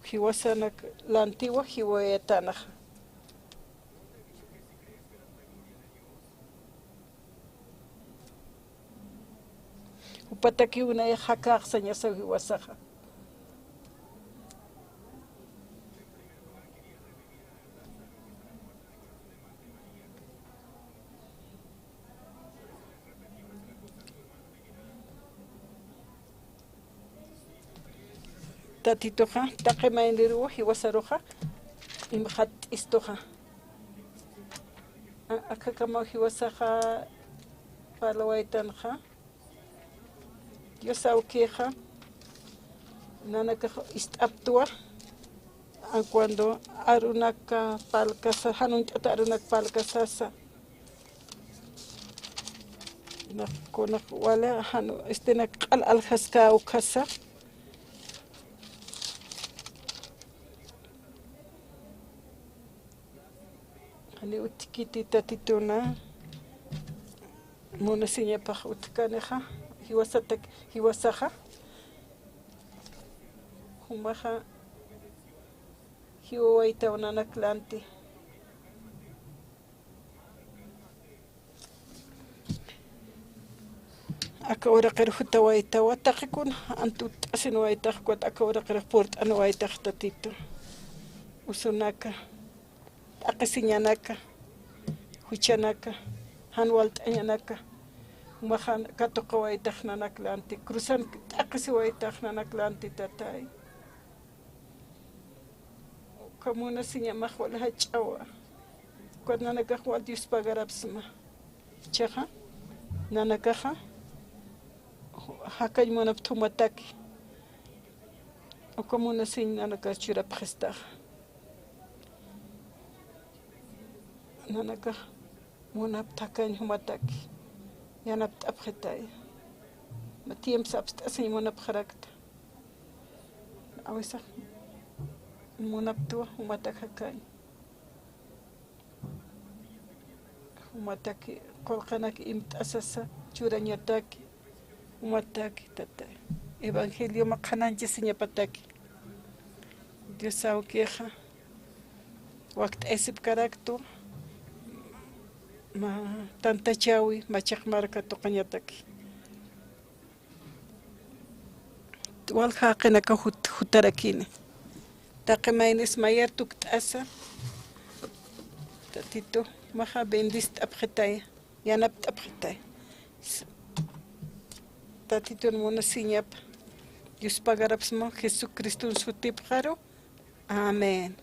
Jiwasanak lantiwa, jiwayatänaxa. Jupatakiw nayax jakäxsañasaw jiwasaxa. Tatituxa, taqi mayniruw jiwasaruxa, q'umxat'istuxa. A-, akhakamaw jiwasaxa parlawaytanxa. Dios awkixa, nanakax ist'aptwa, a cuando arunak parlkasa, jan uñt'ata arunak parlkasasa. Nax kunax wali jan, este, nak q'al aljaskä ukhasa. Utkiti Tatituna, munasiñapax utkanixa, jiwasatak, jiwasaxa, jumaxa, jiwawaytaw nanak lanti. Aka uraqir jutawaytawa, taqikun antutt'asinwaytax, ukat aka uraqir purt'anwaytax Tatitu. Usunaka, t'aqisiñanaka, juchanaka, jan walt'añanaka, jumaxa katuqawaytax nanak lanti, cruzan t'aqisiwaytax nanak lanti, Tatay. Uka munasiñamax wal jach'awa. Ukat nanakax wal Dios pagarapxsma. Jichhaxa, nanakaxa, jakañ munapxta jumataki. Uka munasiñ nanakax churapxistaxa. Nanakax munapxta jakañ jumataki. Yanapt'apxitaya. Mä tiempo sapst'asiñ munapxarakta. A veces munapxtwa jumatak jakañ. Jumataki qullqinaki imt'asasa churañataki. Jumataki, Tatay. Evangelioma qhanañchasiñapataki. Dios awkixa wakt'ayasipkaraktwa. Mä tantachäwi, mä chiq marka tuqañataki. Walja jaqinaka jut-, jutarakini. Taqi maynis mayar tukt'asa. Tatitu, jumaxa bendist'apxitaya, yanapt'apxitaya. S-, Tatitun munasiñapa. Dios pagarapxsma Jesucriston sutipxaru. Amén.